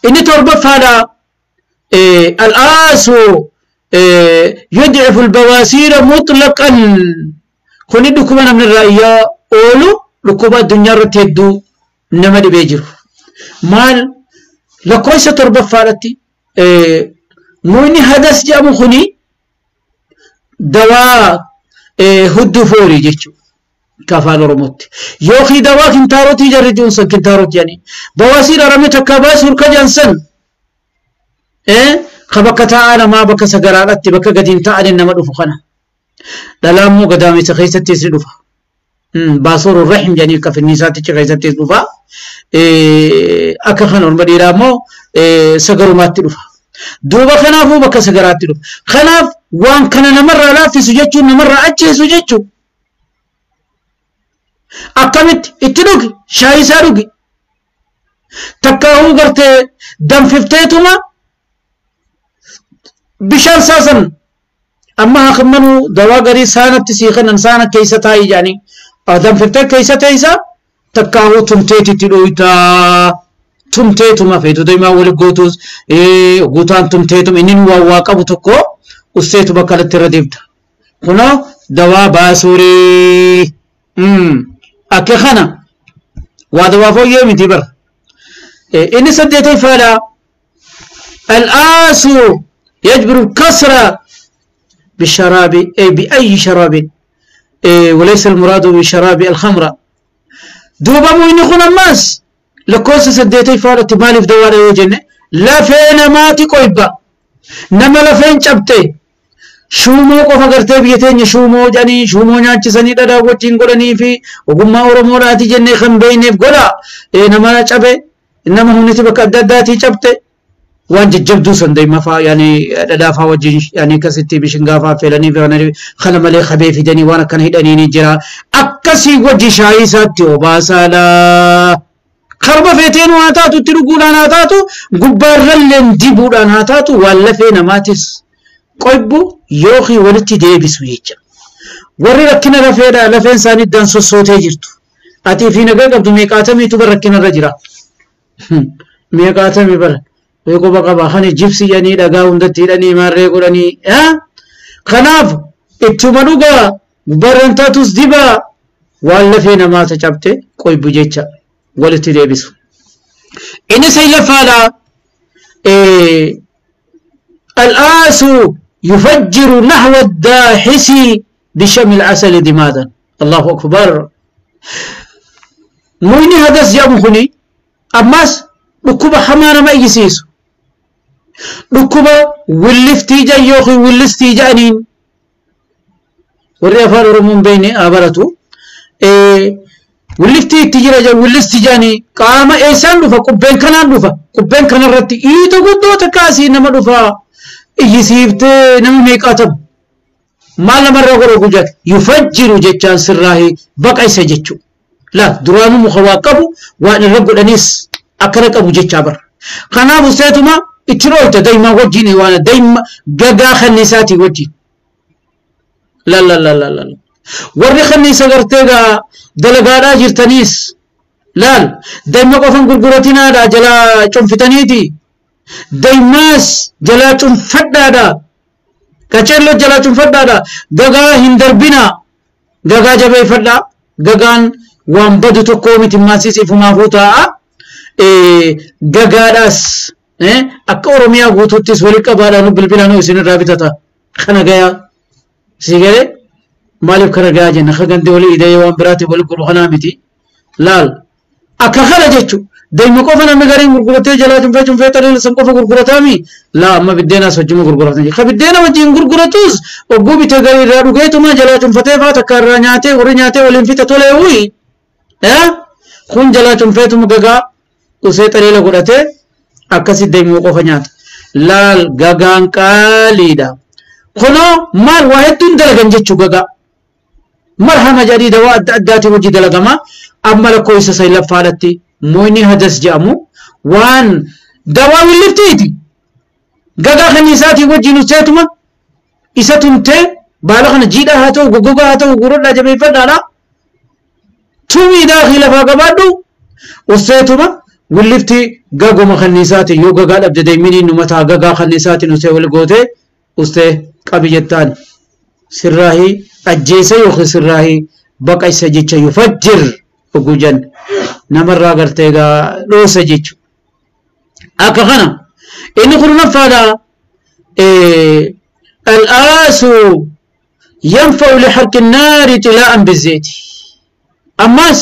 Speaker 2: inni torbaffaadha al'aasu yudcifu albawaasiira mutlaqan kuni dhukkuba namni irraa iyyaa oolu dhukkuba addunyaa irratti hedduu nama dhibee jiru. Maal lakkoofsa torbaffaadhatti muyni hadas jedhamu kuni dawaa hudduu foorii jechuudha. Kafaan Oromootti. Yookiin dawaa kintaarotii jarri jiruun kintaarotii jedhanii. Bawaasiin aramee takka baasuun kajan san ka bakka taa'aa namaa bakka sagaraadhaatti bakka gadiin taa'anii nama dhufu kana. Dhalaan immoo gadaamessa keessattis ni dhufa. Baasuur rahim jedhanii akka finniisaatti keessattis dhufa. Akka kana orma dhiiraa immoo sagarumaatti dhufa. Duuba kanaafuu bakka sagaraatti dhufa. Kanaaf waan kana namarraa laaffisu jechuun namarraa ajjeesu jechuudha. Akkamitti itti dhugi shaayii isaa dhugi takkaahuu gartee danfifteetuma bishaan saasan amma hakimanuu dawaa garii saanatti sii kennan saana keessa taa'ii jedhanii danfiftee keessa teessa takkaahuu tumteetitti dhuytaa tumteetuma feetu deemaa wali gootuus guutaan tumteetuma inni waan waa qabu tokko usseetuma kalatti irra deemta kunoo dawaa baasuurii. Akka kana waa dawaa fooyyee miti bara. Inni saddeetaffaadha. Al'aasu yajbiru kasra bisharaabi bi'ayyi sharaabin walaysa almuraadu bisharaabi alkhamra. Duuba inni kun ammaas lakkoofsa saddeetaffaadhatti maaliif dawaadha yoo jenne lafee namaati qoyba nama lafeen cabte Shumoo qofa gartee biyya teenya shumoo jedhanii shumoo nyaachisanii dhadhaa wajjin godhanii fi ogummaa Oromoodhaati jennee kan beekneef godha. Nama cabe nama humniti bakka adda addaatii cabte waan jajjabduu san deema fa'aa yaani dhadhaa fa'aa wajjin yaani akkasitti bishingaa fa'aa feelanii fi kana malee qabee fidanii waan akkana hidhanii ni jira. Akkasii wajji shaayii isaatti obaasaadha. Karba feeteen haa taatu itti dhuguudhaan haa taatu gubbaarrallee dibuudhaan haa taatu waan lafee namaatis. Qoybu yookiin walitti deebisu jecha. Warri rakkina lafeedha lafeen isaanii iddaan sossootee jirtu. Ati fi nagaa qabdu meeqaatamiitu bara rakkinarra jira. Meeqaatamii bara. Quba qaba kan jibsi jedhanii dhagaa hundatti hidhanii maarree godhanii. Kanaaf ittuma dhugaa barantaatus dibaa waan lafee namaa cabte qoybu jecha walitti deebisu. Inni saylaffaadha. الآس يفجر نحو الداحس بشم العسل دمادا. الله أكبر. مويني هذا يا مخني أماس ركوبة حمانة ما يسيس ركوبة ولفتي جا يوخي ولستي جانين والريفار رمون بيني آبرتو ولفتي تجرى جا ولستي جاني قام إيسان رفا قبين كنان رفا قبين كنان رتي إيتو قدو تكاسي نما رفا يسيبت نما ميقاتب ما لما رغرو قجات يفجر جتشان سراهي بقى سجتشو لا درانو مخواقبو وان رب الانيس اكرك ابو جتشابر قنابو سيتما اترويت دايما وجيني وانا دايما غغا خنيساتي وجي لا لا لا لا لا وري خنيسا غرتيغا دلغادا جرتنيس لا دايما قفن غرغرتنا دا جلا چنفتنيتي دايماس جلا چنفدادا كچلو جلا چنفدادا غغا هندربنا غغا جبي فدا غغان وان بدو تكو miti maasisi ifumaafuu taa'a gagaadhaas akka Oromiyaa guutuuttis wali qabaadhaan bilbilaan isinirraa bitata kana gayaa si galee maaliif kana gayaa jenna ka gandee walii ida'ee waan biraati wali godhu kanaa miti laal akka kana jechu daa'ima qofa namni gariin gurguratee jalaa cunfee cunfee xaliila san qofa gurgurataami laa amma biddeenaas wajjuma gurguratan ka biddeena wajjin gurguratus ogguu bitee garii irraa dhugeetuma jalaa cunfatee faa takka irraa nyaatee warri nyaatee waliin fixa tolee wuyi kun jalaa cunfeetuma gagaa usee xaliila godhatee akkasi deemuu qofa nyaata laal gagaan qaaliidha kunoo maal waa hedduun dalagan jechuu gagaa marhama jedhii dawaa adda addaatiin hojii dalagama amma lakkoofsa saylaffaadhatti moyni hadas jedhamu waan dawaa williftiiti gagaa kan isaatii wajjin useetuma isa tumtee baala kana jiidhaa haa ta'u goggogaa haa ta'u gurodhaa jabeeffadhaadha tumii daakii lafaa qabaadhu useetuma willifti gaguma kanniisaatiin yoo gagaa dhabde deemini numataa gagaa kanniisaatiin usee wal gootee usee qabi jettaan sirraahii ajjeesa yookiin sirraahii baqa isa jecha yufajjir ogujan namarraa gartee gaa dhoosa jechu akka kana inni kurnaffaadha al'aasu yanfa'u liharqi nnaari xilaa'an bizzeeti ammas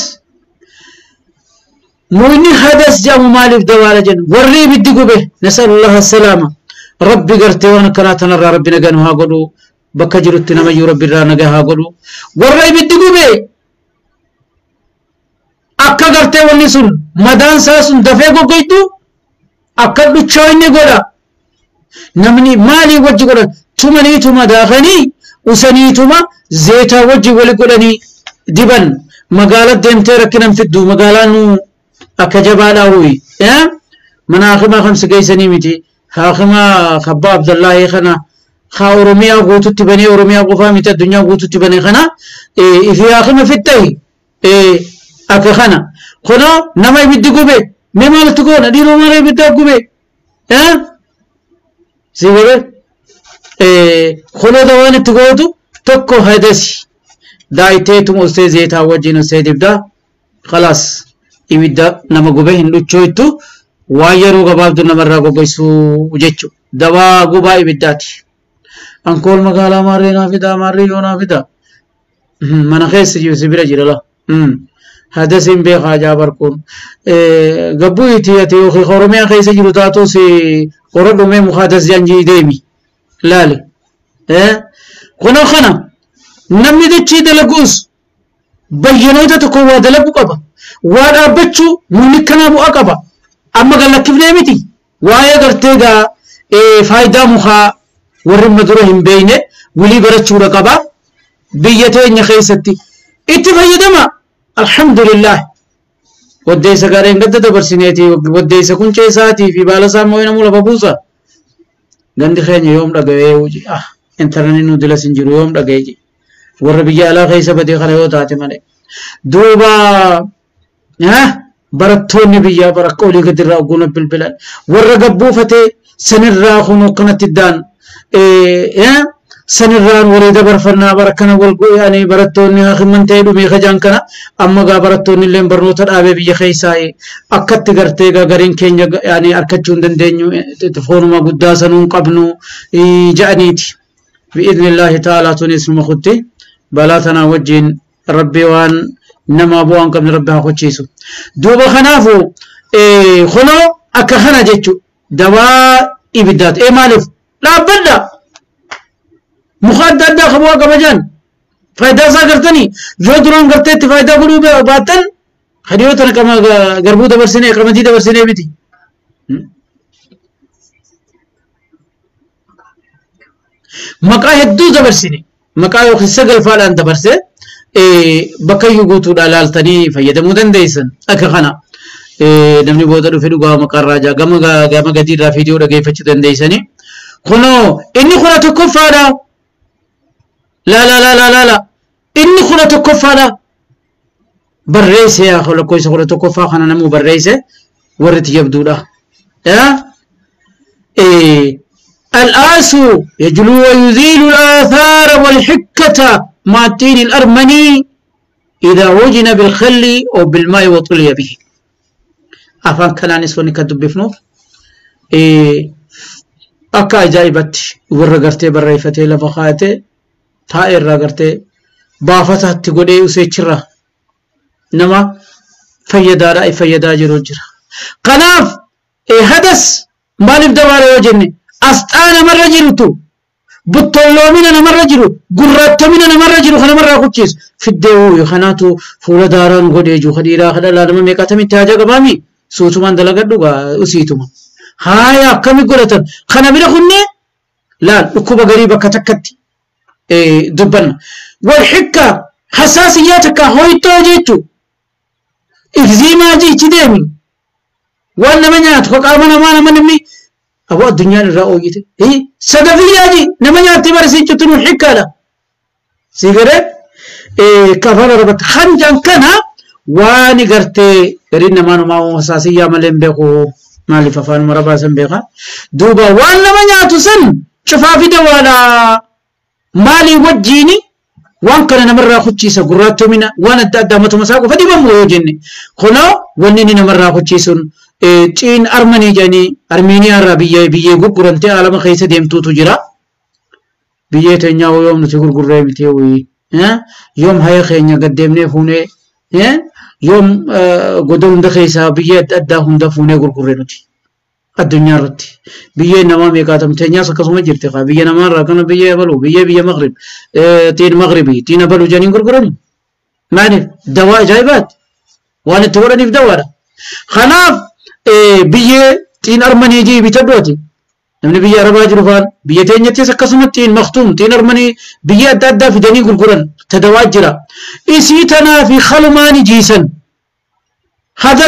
Speaker 2: مويني حدث جاء مالف دوالا جن وري بدي قبه نسأل الله السلامة ربي قرتي وانا كراتنا ربي نغانوها قلو بكجرت نمي ربي رانغاها قلو وري بدي قبه أكا قرتي ونسون مدان ساسون دفيقو قيدو أكا بچويني قولا نمني مالي وجه قولا تمنيتما داخني وسنيتما زيتا وجه ولي قولني دبن مقالة ديمتي ركنم فدو مقالانو akka jabaadhaa huyi mana hakimaa kamsi geessanii miti hakimaa kabbaa Abdullahi kana haa Oromiyaa guututti banee Oromiyaa qofaa miti addunyaa guututti banee kana ifi hakima fittahi akka kana kunoo nama ibiddi gube mee maaltu goona dhiiroo maala ibidda gube si gabe kunoo dawaan itti gootu tokko hadasi daayiteetuma ustee zeetaa wajjin ustee dibdaa khalaas ibidda nama gube hin dhuchooytu waan yeroo gabaabdu namarraa goggoysuu jechu dawaa gubaa ibiddaati ankool magaalaa maarree naa fidaa maarree yoo naa fidaa mana keessa jiru si bira jira la hadasiin beekaa jaabar kun gabbuu itti ati yookiin Oromiyaa keessa jiru taatus qoradhumee muka hadas janjii deemi laale kunoo kana namni dachii dalaguus bayyanoota tokko waa dalagu qaba waa dhaabbachuu mumni kanaa bu'aa qaba amma gallakkifnee miti waa'ee gartee gaa faayidaa mukaa warri amma dura hin beeyne walii barachuudha qaba biyya teenya keessatti itti fayyadama alhamdulillah waddeessa gaareen gadda dabarsineeti waddeessa quncee isaatii fi baala isaa immoo namuu lafa buusa gandi keenya yoom dhaga'ee ah intarneetiin nu dilas hin jiru yoom dhaga'ee warra biyya alaa keessa badee kana yoo taate malee duuba. Barattoonni biyyaa barakka olii gadirraa ogguuna bilbilan warra gabbuufatee sanirraa kunoo kanatti daan sanirraan walii dabarfannaa barakkana wal yani barattoonni hakiman ta'ee dhumee kajaan kana amma gaa barattoonni illee barnoota dhaabee biyya keessaa akkatti gartee gaa gariin keenya yani arkachuu hin dandeenyu foonuma guddaa sanuu hin qabnu ja'aniiti. Bi'idhnillaahi ta'aalaa tunis numa kutti balaa tanaa wajjin rabbi waan nama bu'aan qabne rabbi haa kochiisu. Duuba kanaafu kunoo akka kana jechuudha dawaa ibiddaati. Maaliif dhaabbadha? Muka adda addaa qabu waa kabajaan faayidaa isaa gartanii yoo duraan garteetti faayidaa godhuu baattan hadiyoo tana qama garbuu dabarsinee qamadii dabarsinee miti. Maqaa hedduu dabarsine maqaa yookiin sagalfaadhaan dabarse bakka iyyuu guutuudhaan laaltanii fayyadamuu dandeessan akka kana. Namni booda dhufe dhugaa maqaarraa jaa gama gama gadiirraa viidiyoo dhageeffachuu dandeessanii. Kunoo inni kudha tokkoffaadha. La la la la la la inni kudha tokkoffaadha. Barreesse yaa lakkoofsa kudha tokkoffaa kana namuu barreesse warri itti jabduudha. الآس يجلو ويزيل الآثار والحكة مع التين الأرمني إذا وجن بالخل أو بالماء وطلي به. أفان كان نسوني كدب بفنوف أكا أجايبت ورقرتي بريفتي لفخاتي تائر رقرتي بافتها تقولي وسيتشرة نما فيدا رأي فيدا جرو جرا قناف هدس مالف دواري وجني أسطانا مرة جرتو بطلومينا مرة جرو قراتمينا مرة جرو خنا مرة كوتشيس في الديو خناتو فولا داران غديجو خديرا خدا لا لما ميقاتمي تاجا قبامي سوتو من دلقدو أسيتو هايا كمي قراتن خنا بلا خنة لا ركوبة غريبة كتكتي دبنا والحكة حساسياتك هويتو جيتو إكزيما جيتي ديمي وانا منيات وقامنا ما منمي أبو الدنيا الرأويته إيه صدفية دي نمنيات تبرسي تنو حكة لا سيغرة إيه كفر ربط خنجان كنا واني قرتي قرينا ما نما حساسية ملين بيقو مالي ففان مربا سن بيقا دوبا وانا منياتو سن شفافي دوالا مالي وجيني وان كان نمر خدشيسا قراتو منا وان ادى متو مساقو فدي بمو جني خلو ونيني نمر خدشيسون چین ارمنی جانی ارمینیا را بیه بیه گرگرنته عالم خیسه دیم تو جرا بیه تنیا و یوم نتی گرگره میته وی یوم های خینیا قدیم نه فونه یوم گدوم دخیسا بیه ادى هم دفونه گرگره نتی الدنيا رتي بيه نما ميقاتم تنيا سكسوم جرتقا بيه نما راكنا بيه بلو بيه بيه مغرب تين مغربي تين بلو جانين غرغرني معني دواء جايبات وانا تورني في دوارة خلاف بيه تين أرمني جي بتدوتي نمني بيه أربعة جرفان بيه تين يتي سكسوم تين مختوم تين أرمني بيه أدى في دني غرغرن تدواجرا إسي تنا في خلماني جيسن هذا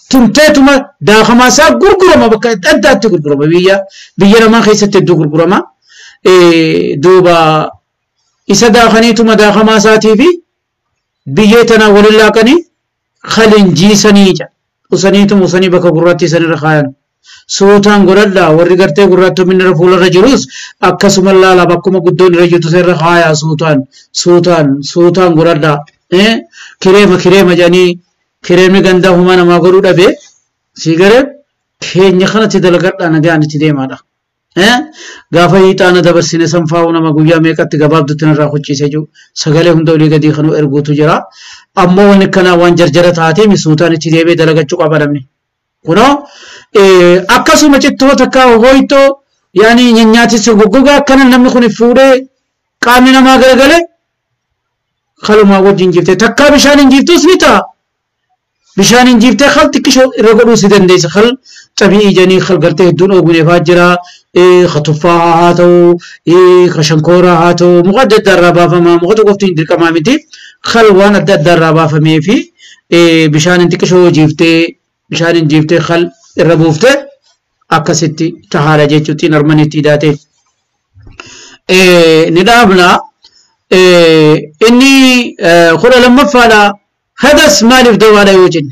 Speaker 2: تمتاتما داخما سا غرغرما بك ادات غرغرما بيا بيا ما خيست دو غرغرما دوبا إسا داخنيتما داخما ساتي في بيتنا ولله كني خلين جيسني وسنيتم وسني بك غراتي سن رخايا سوتان غرلا ورغرتي غراتو من رفول رجروس اكسم الله لا بكم قدون رجتو سر رخايا سوتان سوتان سوتان غرلا كريمه كريمه جاني kireemni gandaa humaa namaa godhuu dhabe si garee keenya kanatti dalagadhaa nagaan itti deemaadha. Gaafa hiixaana dabarsine sanfaa'uu nama guyyaa meeqatti gabaabdutti narraa hojjiisee jiru sagalee hunda olii gadii kanuu erguutu jira. Ammoo wanni kanaa waan jarjara taatee misuutaan itti deebee dalagachuu qaba namni. Kunoo akkasuma cittoo takka hooyitoo yaani nyaatisi goggogaa akkana namni kun fuudhee qaamni namaa garagale kalumaa wajjin jiftee takkaa bishaan hin jiftus ni ta'a. Bishaan hin jiftee khal xiqqishoo irra godhuu si dandeessa. Khal xabi'ii jedhanii khal gartee hedduun oguneef haa jira. Ka tuffaa haa ta'u, ka shankooraa haa ta'u, muka adda addaa irraa baafamaa, muka tokkofti hin dirqamaa miti. Khal waan adda addaa irraa baafamee fi bishaan hin xiqqishoo jiftee bishaan hin jiftee khal irra buuftee akkasitti tahaala jechuutti armanitti hidhaate. Ni dhaabna. Inni 12ffaadha. حدث مالف دوالا يوجن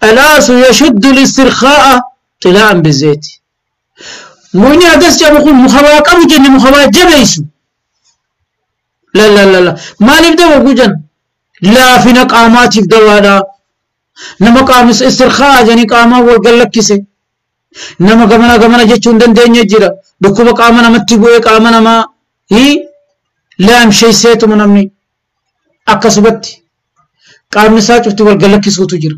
Speaker 2: الآس يشد الاسترخاء طلاء بالزيت. موني هدس جابو مخوا قبو جن مخوا جبيسو. لا لا لا لا ما نبدا وجن لا في نقامات يبدوانا نما قامس استرخاء جني قاما والقلك كيسه نما غمنا غمنا جچون دندن يجرا دكوب قامنا متي بوي قامنا ما هي لام شيء سيتو منمني اكسبت قامن ساچفت والقلك كيسوتو جرا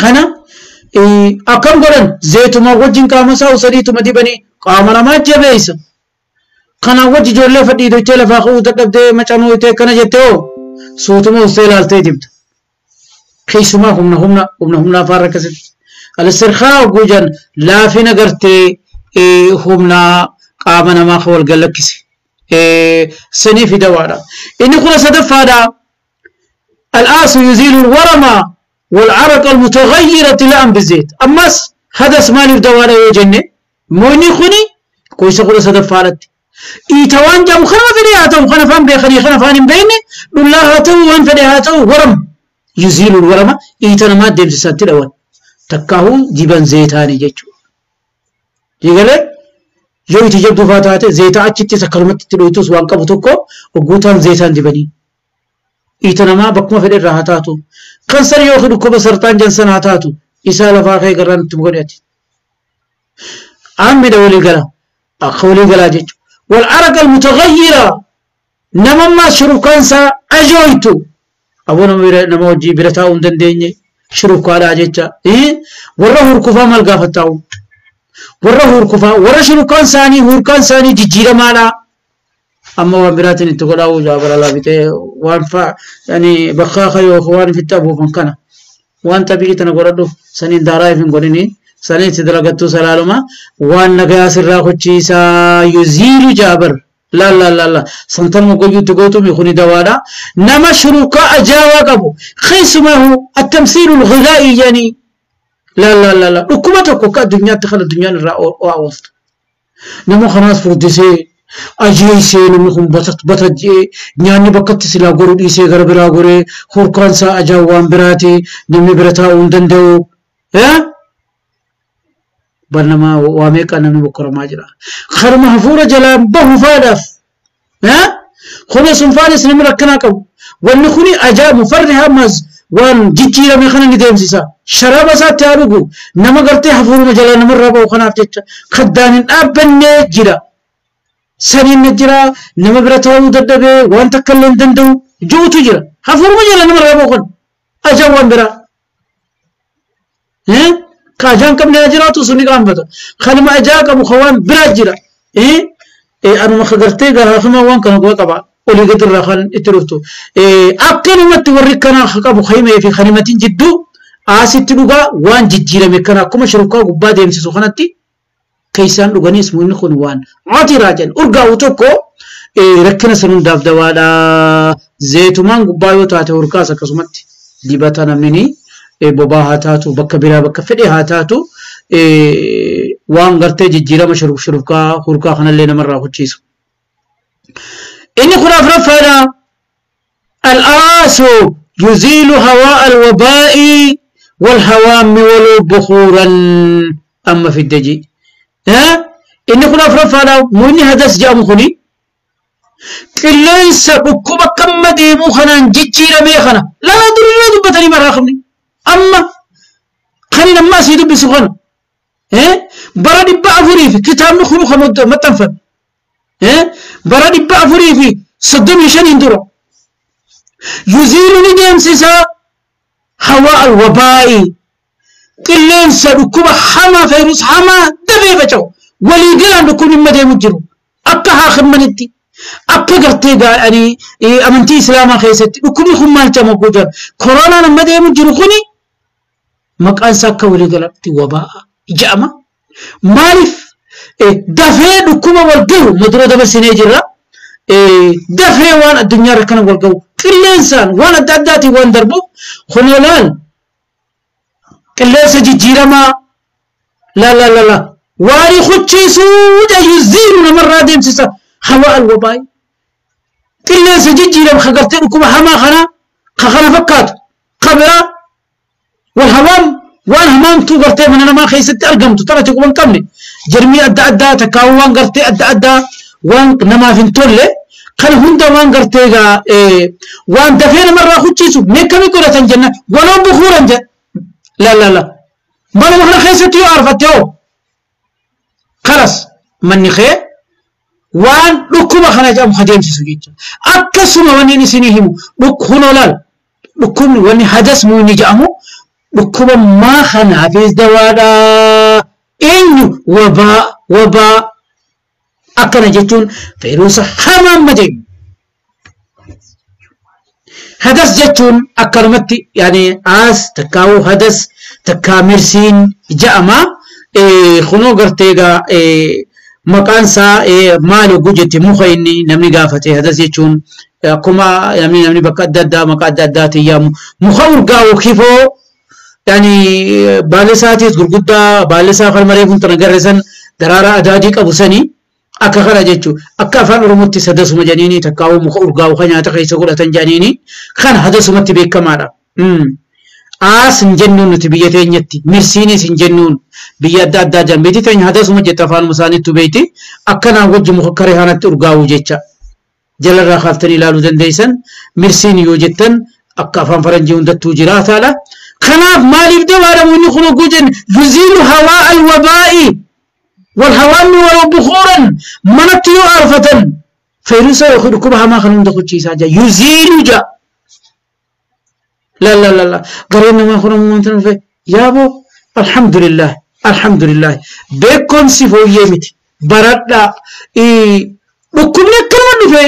Speaker 2: خنا اكم غرن زيتو ما وجن قاما ساو سديتو مديبني قامنا ما جبيس خنا وجه جولة فدي دو چلا فاخو تدب مچانو ته كنا جتو سوتمو سيلالتي دبت خيسما همنا همنا همنا همنا فاركست الاسترخاء وجن لا في نغرتي همنا قامنا ما خول قلكسي سني في دوانا إن كنا صدفادا. الآس يزيل الورم والعرق المتغيرة لأم بالزيت. أمس هذا اسماني في دوانا يجنة موني خني كويس كنا صدفالت إيتوان جام خنا فدياتهم خنا فهم بخني خنا فانم بيني الله هاتو وان فدياتو ورم يزيل الورم إيتنا ما ديم ساتي الأول تكاهو جبن زيتاني جيتشو يقول يو تجيب دفاتات زيتا أتشتي سكرمت تلويتوس وان قبطوكو وقوتان زيتان جبني إيتنا ما بكما في الراحتاتو كنسر يوخدو كوبا سرطان جنسان هاتاتو إسالة فاقي قران تمغنياتي عمي دولي قلا أخولي قلا جيتشو والعرق المتغيرة نمما شروكانسا أجويتو أبونا نموجي برتاون دنديني شروكالا جيتشا إيه ورا هركوفا مالقافتاو ورا هركوفا ورا شروكان ساني هركان ساني جيجيرا مالا أما وان براتن تقولاو جابر الله بيته وان فا يعني بخاخة يوخوان في التابو فنكنا وان تبيكي تنقردو سنين داراي فنقريني سنين تدرقتو سلالما وان نقياس الراخوشيسا يزيل جابر لا لا لا لا سنتن مقويو تقوتو ميخوني دوانا نما شروكا أجاوا قبو خيس ما هو التمثيل الغذائي يعني لا لا لا لا ركوبتك وكا الدنيا تخلى الدنيا الرأوست نمو خلاص فردسي أجيسي نمو بطت بطت نياني بكت سلا غرو إيسي غرب را غري خوركان سا أجاوان براتي نمي برتا وندندو ها برنامج واميك أنا نبكر ماجرا خرم حفورة جلام به فادف ها خلاص فارس نمر كناكم والنخوني أجا مفرها مز وان جيتشيرا مخنا ندم سيسا شراب سات تاروغو نما قرتي حفورة جلام نمر ربا وخنا فتش خدان أبن جرا سنين نجرا نما برتاو ددبه وان تكلم دندو جوتو جرا حفورة جلام نمر ربا وخن أجا وان برا ها كاجان كم نجراتو سني قام بتا خلما أجاك أبو خوان براجرا إيه إيه أنا ما خبرتي قال خما وان كانوا قوي قبا ولي قدر راخن اترفتو إيه أكن ما توريك كنا خك أبو خيمة في خيمة جدو آسيت لغا وان جديرة مكنا كم شركة قبادة يمسي سخنتي كيسان لغاني اسمه نخون وان عاطي راجن أرجع وتوكو إيه ركنا سنون داف دوالا زيتمان قبايو تاتي وركاسة كسمتي ديباتنا مني بابا هاتاتو بكا بلا بكا فدي هاتاتو وان غرتي جيجيرا مشروب شروبكا خوركا خنا لنا مرة خدشيسو إني خراف رفنا الآس يزيل هواء الوباء والهوام ولو بخورا أما في الدجي ها إني خراف رفنا موني هدس جاء مخني كلنسا بكوبا كم ديمو خنا جيجيرا ميخنا لا دري لا دبتني مرة خمني أما خلينا ما سيدو بسخن إيه برا دبا أفوري في كتاب نخلو خمد ما تنفع إيه برا دبا أفوري في صدم يشان يندرو يزيل نجم سيسا هواء الوباء كلين سركوب حما فيروس حما دبي بچو ولي قلان بكون مدي مجرو أكا خمنتي أكا قرتي يعني أمنتي إسلاما خيستي بكون خمال تموجود كورونا لما دي مجرو خني مكان ساكا ولي قلبتي وباء جامع مالف دفع دكما والجو مدرو دبر سنجرا دفع وان الدنيا ركنا والجو كل إنسان وان الداداتي وان دربو خنولان كل إنسان جيرا ما لا لا لا لا واري خدشي سود يزيل مرة ديم سيسا هواء الوباء كل إنسان جيرا خقرتي دكما حما خنا خنا فكات قبرا Hawaam waan hamaamtuu gartee mana namaa keessatti argamtu taphate quban qabne jirmii adda addaa takkaawwan waan gartee adda addaa waan namaaf hin tolle kan hunda waan gartee egaa waan dafee namarraa kuchiisu meeqamii godhatan jenna waloon bukuuran jedha. La la la manuma kana keessatti yoo aarfatte hoo kalas manni kee waan dhukkuba kana jedhamu adeemsisu jecha. Akkasuma wanni isinii himu kunoo laal dhukkubni wanni hadas inni jedhamu dhukkuba maa kanaafis dawaadha. Eenyu wabaa wabaa akkana jechuun feeruusa hamaan madeemu. Hadas jechuun akkanumatti yaani aas takkaawuu hadas takkaa mirsiin jedhama. Kunoo gartee egaa maqaan isaa maal hogguu jette muka inni namni gaafate hadas jechuun akkuma namni bakka adda addaa maqaa adda addaatiin yaamu muka urgaa'u kifoo yaani baalli isaatis gurguddaa baalli isaa falmaree kun tana garreessan daraaraa adaadii qabu sanii akka kana jechuun akka afaan Oromootti hadasuma jedhaniini takkaawuu muka urgaa'u kan nyaata keessa godhatan jedhaniini kan hadasumatti beekamaadha. Aas hin jennuun nuti biyya teenyatti mirsiinis hin jennuun biyya adda addaa jiran beekti teenya hadasuma jette afaanuma isaaniittu beekti akkanaan wajji muka karee kanatti urgaa'u jecha jalarraa kaaftanii ilaaluu dandeessan mirsiin yoo jettan akka afaan faranjii hundattuu jiraataadha. Kanaaf maaliif dawaadhamu inni kun hogguu jenne yuziilu hawaa alwabaa'i والهوام ولو بخورا منت يو عرفة فيروسا يأخذ كبها ما خلون دخل شيء ساجا يزيل جا لا لا لا لا قرينا ما خلون مونتن في يابو الحمد لله الحمد لله بكم سيفو يمتي بردا إيه بكم لكلمة دفع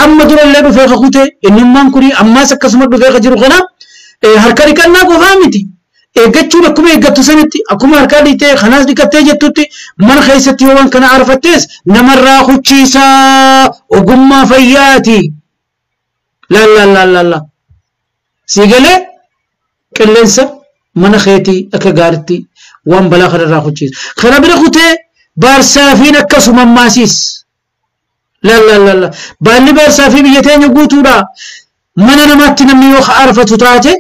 Speaker 2: أما دور الله دفع خخوته إنما كوري أما سكسمة دفع خجرو خنا إيه هركاري كنا قفامتي eeggachuun akkuma eeggattu sanitti akkuma harkaa dhiitee kanaas dhiqattee jettutti mana keessatti yoo waan kana arfattees namarraa kuchiisaa ogummaa fayyaati. La la la la la si galee qilleensa mana keetii akka gaariitti waan balaa kanarraa kuchiisa. Kana bira kutee baarsaafiin akkasuma ammaasiis. La la la la baalli baarsaafii biyya teenya guutuudha. Mana namaatti namni yoo arfatu taate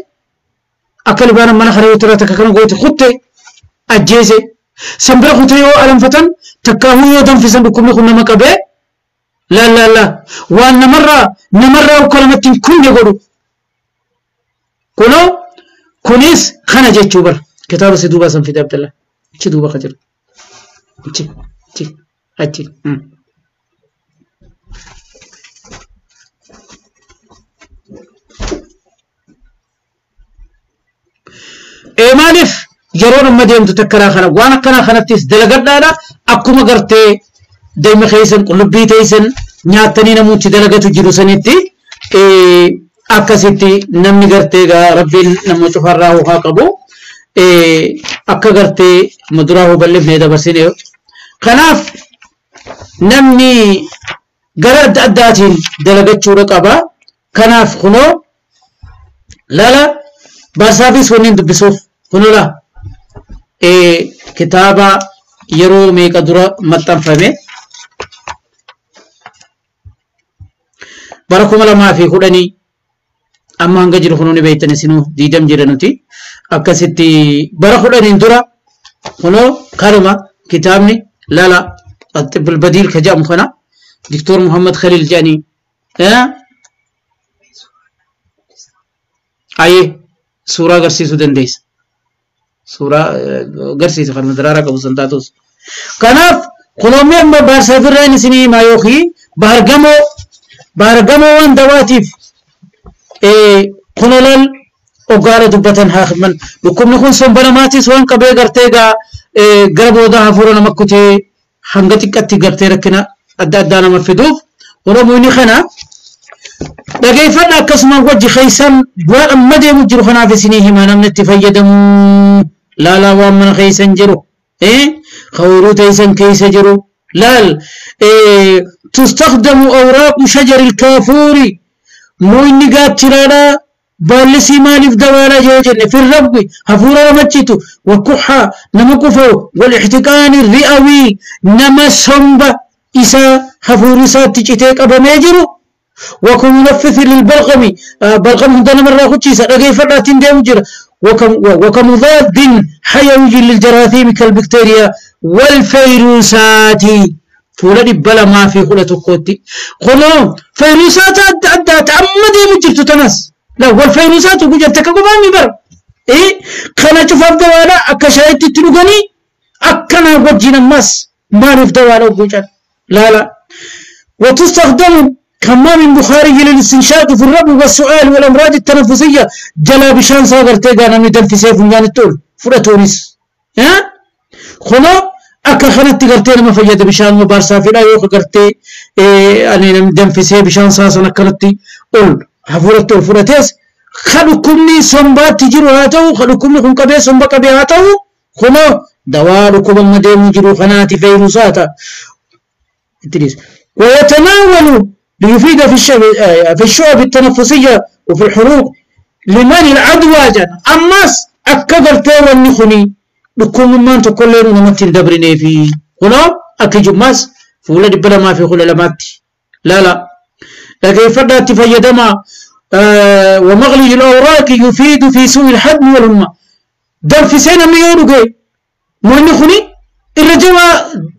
Speaker 2: akka libaana mana kana yoo tura takka kana goote kutte ajjeese sanbira kutee yoo alanfatan takkaahuu yoo danfisan dhukkubni kun nama qabee la la la waan namarraa ukka namatti hin kunne godhu kunoo kunis kana jechuu bara kitaaba si duuba san fide Abdallah achi duuba ka jiru achi achi achi. Maaliif yeroon amma deemtu takkanaa kana waan akkanaa kanattis dalagadhaadha akkuma gartee deema keessan qullubbii teessan nyaattanii namooti dalagatu jiru sanitti akkasitti namni gartee egaa rabbiin nama cufarraa ho'aa qabu akka gartee muduraa huballeef dabarsine. Kanaaf namni gara adda addaatiin dalagachuudha qaba. Kanaaf kunoo lala baarsaafis wanni dubbisuuf kunoo la kitaaba yeroo meeqa dura maxxanfame bara 2010 amma hanga jiru kunoo ni beektan isinuu 20 jira nuti akkasitti bara 10 dura kunoo kanuma kitaabni lala الطب البديل كجام خنا دكتور محمد خليل جاني أي سورة غرسيسو دنديس سورة غرسيسو خنا مدرارة كابو سنتاتوس كناف خلومي أما بارسافرين سني ما يوخي بارغمو وان دواتيف خنولال وقالة دبتن هاخمن لكم نكون سنبنا ماتيس وان قبي غرتيغا غربو دا هفورنا مكوتي hanga xiqqatti gartee rakkina adda addaa nama fiduuf Oromoonni kana dhageeffadha akkasuma wajji keessan waan amma deemu jiru kanaaf isinii hima namni itti fayyadamu laalaa waan mana keessan jiru khawruu teessan keessa jiru laal تستخدم أوراق شجر الكافور مويني قاترانا بالسي مالف دوالا جوجن في الرب هفورا مجتو وكحة نمكفو والاحتقان الرئوي نما سنب إسا هفور إسا تجتيك أبا ميجرو وكم منفث للبلغم بلغم هندنا مرة خدشيسا لقي فراتين ديم جرا وكمضاد حيوي للجراثيم كالبكتيريا والفيروسات. فولدي بلا ما في خلة كوتي خلو فيروسات أدى تعمدي مجرت تناس لا والفيروسات وجرتك قبامي بر إيه خنا شوف دوالا أكشايت تلوغني أكنا وجينا ماس ما نف دوالا وجر لا لا. وتستخدم كمام بخاري للاستنشاق في الربو والسؤال والأمراض التنفسية. جلا بشان صاغر تيغانا ندم في سيف ونجان التول فراتونيس ها خلو أكا خلت تغرتين ما فجد بشان مبارسا في لا يوخ غرتي أني ندم في سيف بشان ساسا نكالتي قول حفورة فراتيس خلقكمني سنبات تجيرو هاتو خلقكمني خنقبي سنبقى بهاتو خلو دوالكم المدين جيرو خناتي فيروساتا ويتناول ليفيد في الشعب التنفسية وفي الحروق لمن العدوى جن. أماس أكبر تيوى النخني لكم ما أنت كل يوم نمتل دبرني في هنا أكيد ماس فولد بلا ما في خلال ماتي لا لا. لكن فرد تفيدما ومغلي الأوراق يفيد في سوء الحدم والهمة. دم في سنة ميونو مو الرجوع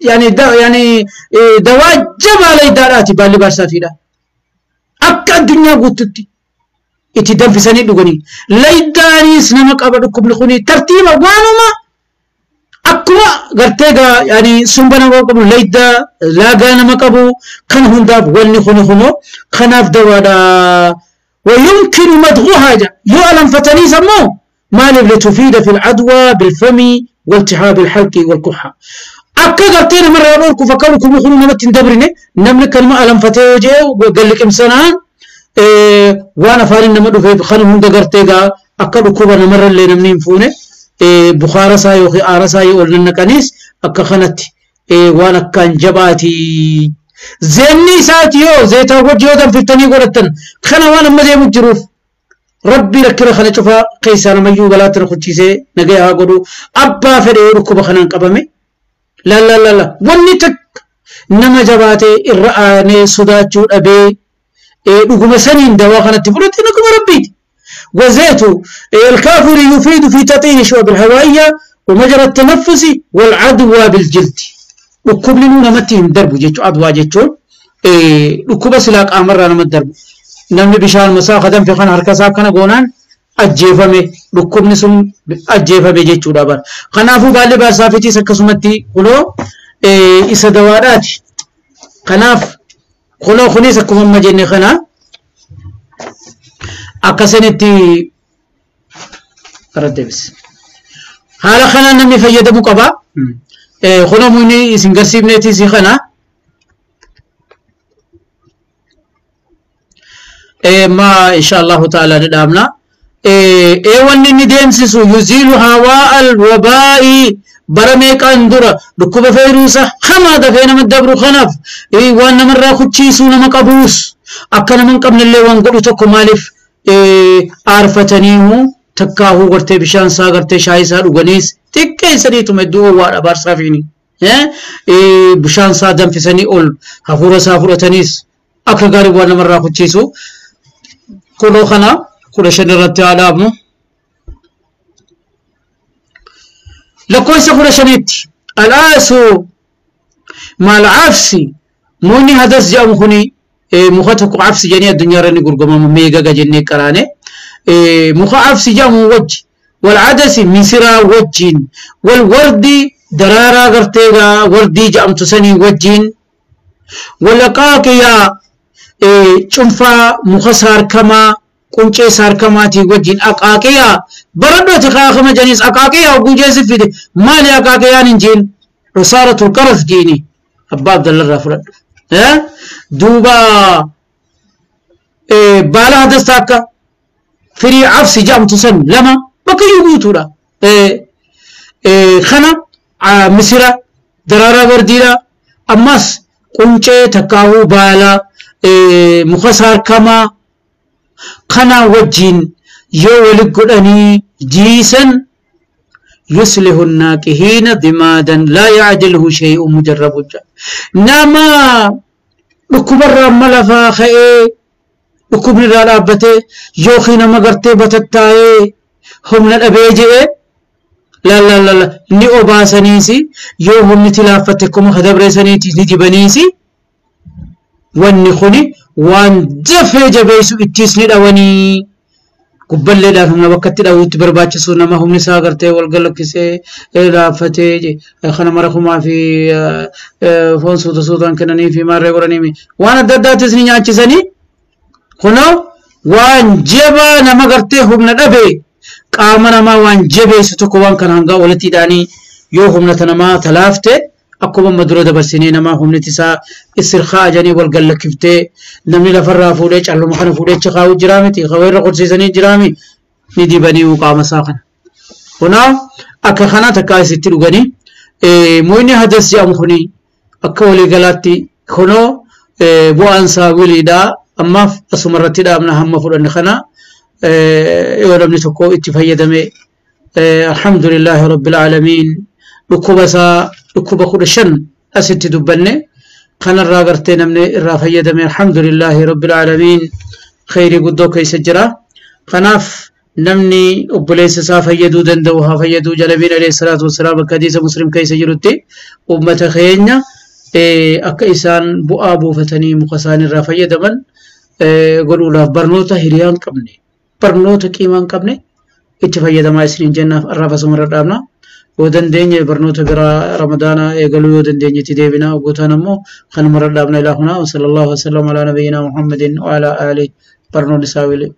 Speaker 2: يعني يعني دواء جبال إداراتي بالي بارساتي لا أكا الدنيا قلتتي اتدام في سنة لغني لا يداني سنمك أبدكم لخوني ترتيبا وانما أكوا غرتيغا يعني سنبنا وقبل لا يدا لا غانا مكابو كان هنداب والني خوني خونو خناف دوالا. ويمكن مدغوها يؤلم فتني سمو ما لتفيد في العدوى بالفم والتهاب الحلق والكحة. أكا قلتين مرة أقولكم فكركم يخونوا نمت دبرني نملك الماء لم فتيجي وقال لك إمسانان وانا فارين نمدو في خانم هند قرتيغا أكا ركوبا نمر اللي نمنين فوني بخارة ساي وخي آرة ساي ولننا كنيس أكا خانتي وانا كان جباتي زيني ساتيو زيتا وجيو دم في التاني قولتن خنا وانا مدي مجروف ربي ركنا خنا شوفا قيسانا ميو غلاتنا خدشيسي نجيها قدو أبا فدي ركوبا خنا قبمي لا لا لا لا وني تك نما جباتي الرآني صداتشو أبي ركوبا سنين دوا خنا تفرتي نكوبا ربي. وزيت الكافر يفيد في تطهير الشعب الهوائية ومجرى التنفس والعدوى بالجلد. ركوب لنونا متين دربو جيتشو عدوى جيتشو ركوبا سلاك أمرنا نمت دربو namni bishaan masaa kadan fi kan harka isaa kana goonaan ajjeefame dhukkubni sun ajjeefame jechuudha bara. Kanaafuu baalli baarsaafitiis akkasumatti kunoo isa dawaadhaati. Kanaaf kunoo kunis akkuma amma jenne kana akkasanitti karaa haala kanaan namni fayyadamuu qaba. Kunoo muyni isin garsiifneetis kana ما إن شاء الله تعالى ندامنا wanni inni deemsisu yuziilu hawaa alwabaa'i bara meeqaan dura dhukkuba fayruusa hamaa dafee nama dabru kanaaf waan namarraa kuchiisuu nama qabuus akka nama hin qabnellee waan godhu tokko maaliif aarfataniimu takkaahuu gartee bishaan isaa gartee shaayii isaa dhuganiis xiqqeessaniituma iddoo ho'aadha baarsaafiini bishaan isaa danfisanii ol hafuura isaa fudhataniis akka gaarii waan namarraa kuchiisu kunoo kana 15 irratti haa dhaabnu. Lakkoofsa 15tti al'aasu maal caafsi mukni hadas jedhamu kuni muka tokko caafsi jedhanii addunyaa irra ni gurgurama meegaga jennee qaraane muka caafsi jedhamu wajji wal cadasi misiraa wajjiin wal wardi daraaraa garteegaa wardii jedhamtu sanii wajjiin wal aqaaqiyaa cunfaa muka saarkamaa quncee saarkamaatii wajjin aqaaqiyaa baradhooti kaakama janiis aqaaqiyaa gujeesi fide maali aqaaqiyaan hin jeen rusaaratul qaras jeeni abbaa abdallarraa fudhadhu duuba baala hadasta akka firii cabsi jedhamtu san lama bakka iyyuu guutuudha kana misira daraaraa bardiidha ammas quncee takkaahuu baala muka saarkamaa kana wajjin yoo wali godhanii jiisan yuslihu naaqihiina dimaadan laa yacdilhu shay'un mujarrabu nama dhukkubarraa amma lafaa ka'ee dhukkubni irraa dhaabbatee yookiin nama gartee batattaa'ee Humna dhabee je'ee la la la la ni obaasaniisi yoo humni tilaaffatte akkuma kadabreessaniiti ni dibaniisi. Wanni kuni waan dafee jabeessu ittiis ni dhawanii. Gubballeedhaaf humna bakka itti dhawuutti barbaachisu nama humni isaa gartee wal galakkisee laaffatee kana mara kumaa fi foon suuta suutaan kennanii fi maarree godhanii waan adda addaattis ni nyaachisanii. Kunoo waan jabaa nama gartee humna dhabe qaama namaa waan jabeessu tokko waan kana hangaa walitti hidhaanii yoo humna namaa talaafte akkuma amma dura dabarsinee namaa humni isaa istirkaa jedhanii wal gallakkiftee namni lafarraa fuudhee calluma kana fuudhee achi kaa'u jiraa miti irra qorsiisanii jiraa miti ni dibanii qaama isaa kana. Kanaaf akka kana takkaa isitti dhuganii moyni hadas jedhamu kuni akka waliigalaatti kunoo bu'aan isaa wiliidhaa ammaaf asumarratti dhaabna hamma fudhanne kana yoo namni tokko itti fayyadame alhamdulillahi rabbil aalamiin dhukkuba isaa dhukkuba 15 asitti dubbanne kanarraa gartee namni irraa fayyadame alhamdulillahi rabbil aalamiin khayrii guddoo keessa jira. Kanaaf namni obboleessa isaa fayyaduu danda'u haa fayyaduu. Jalabiin alayhi salaatu wassalaam akka hadiisa Muslim keessa jirutti ummata keenya akka isaan bu'aa buufatanii muka isaaniirraa fayyadaman godhuudhaaf barnoota hiriyaa hin qabne barnoota qiimaa hin qabne itti fayyadamaa isiniin jennaaf arraaf asumarra dhaabna. Yoo dandeenye barnoota biraa ramadaana eegaluu yoo dandeenye itti deebina oggootaan ammoo kanumarra dhaabna ilaa hunaa wa sallallahu wasallam alaa nabiyyinaa muhammadin wa alaa aalihi barnoonni isaa wili.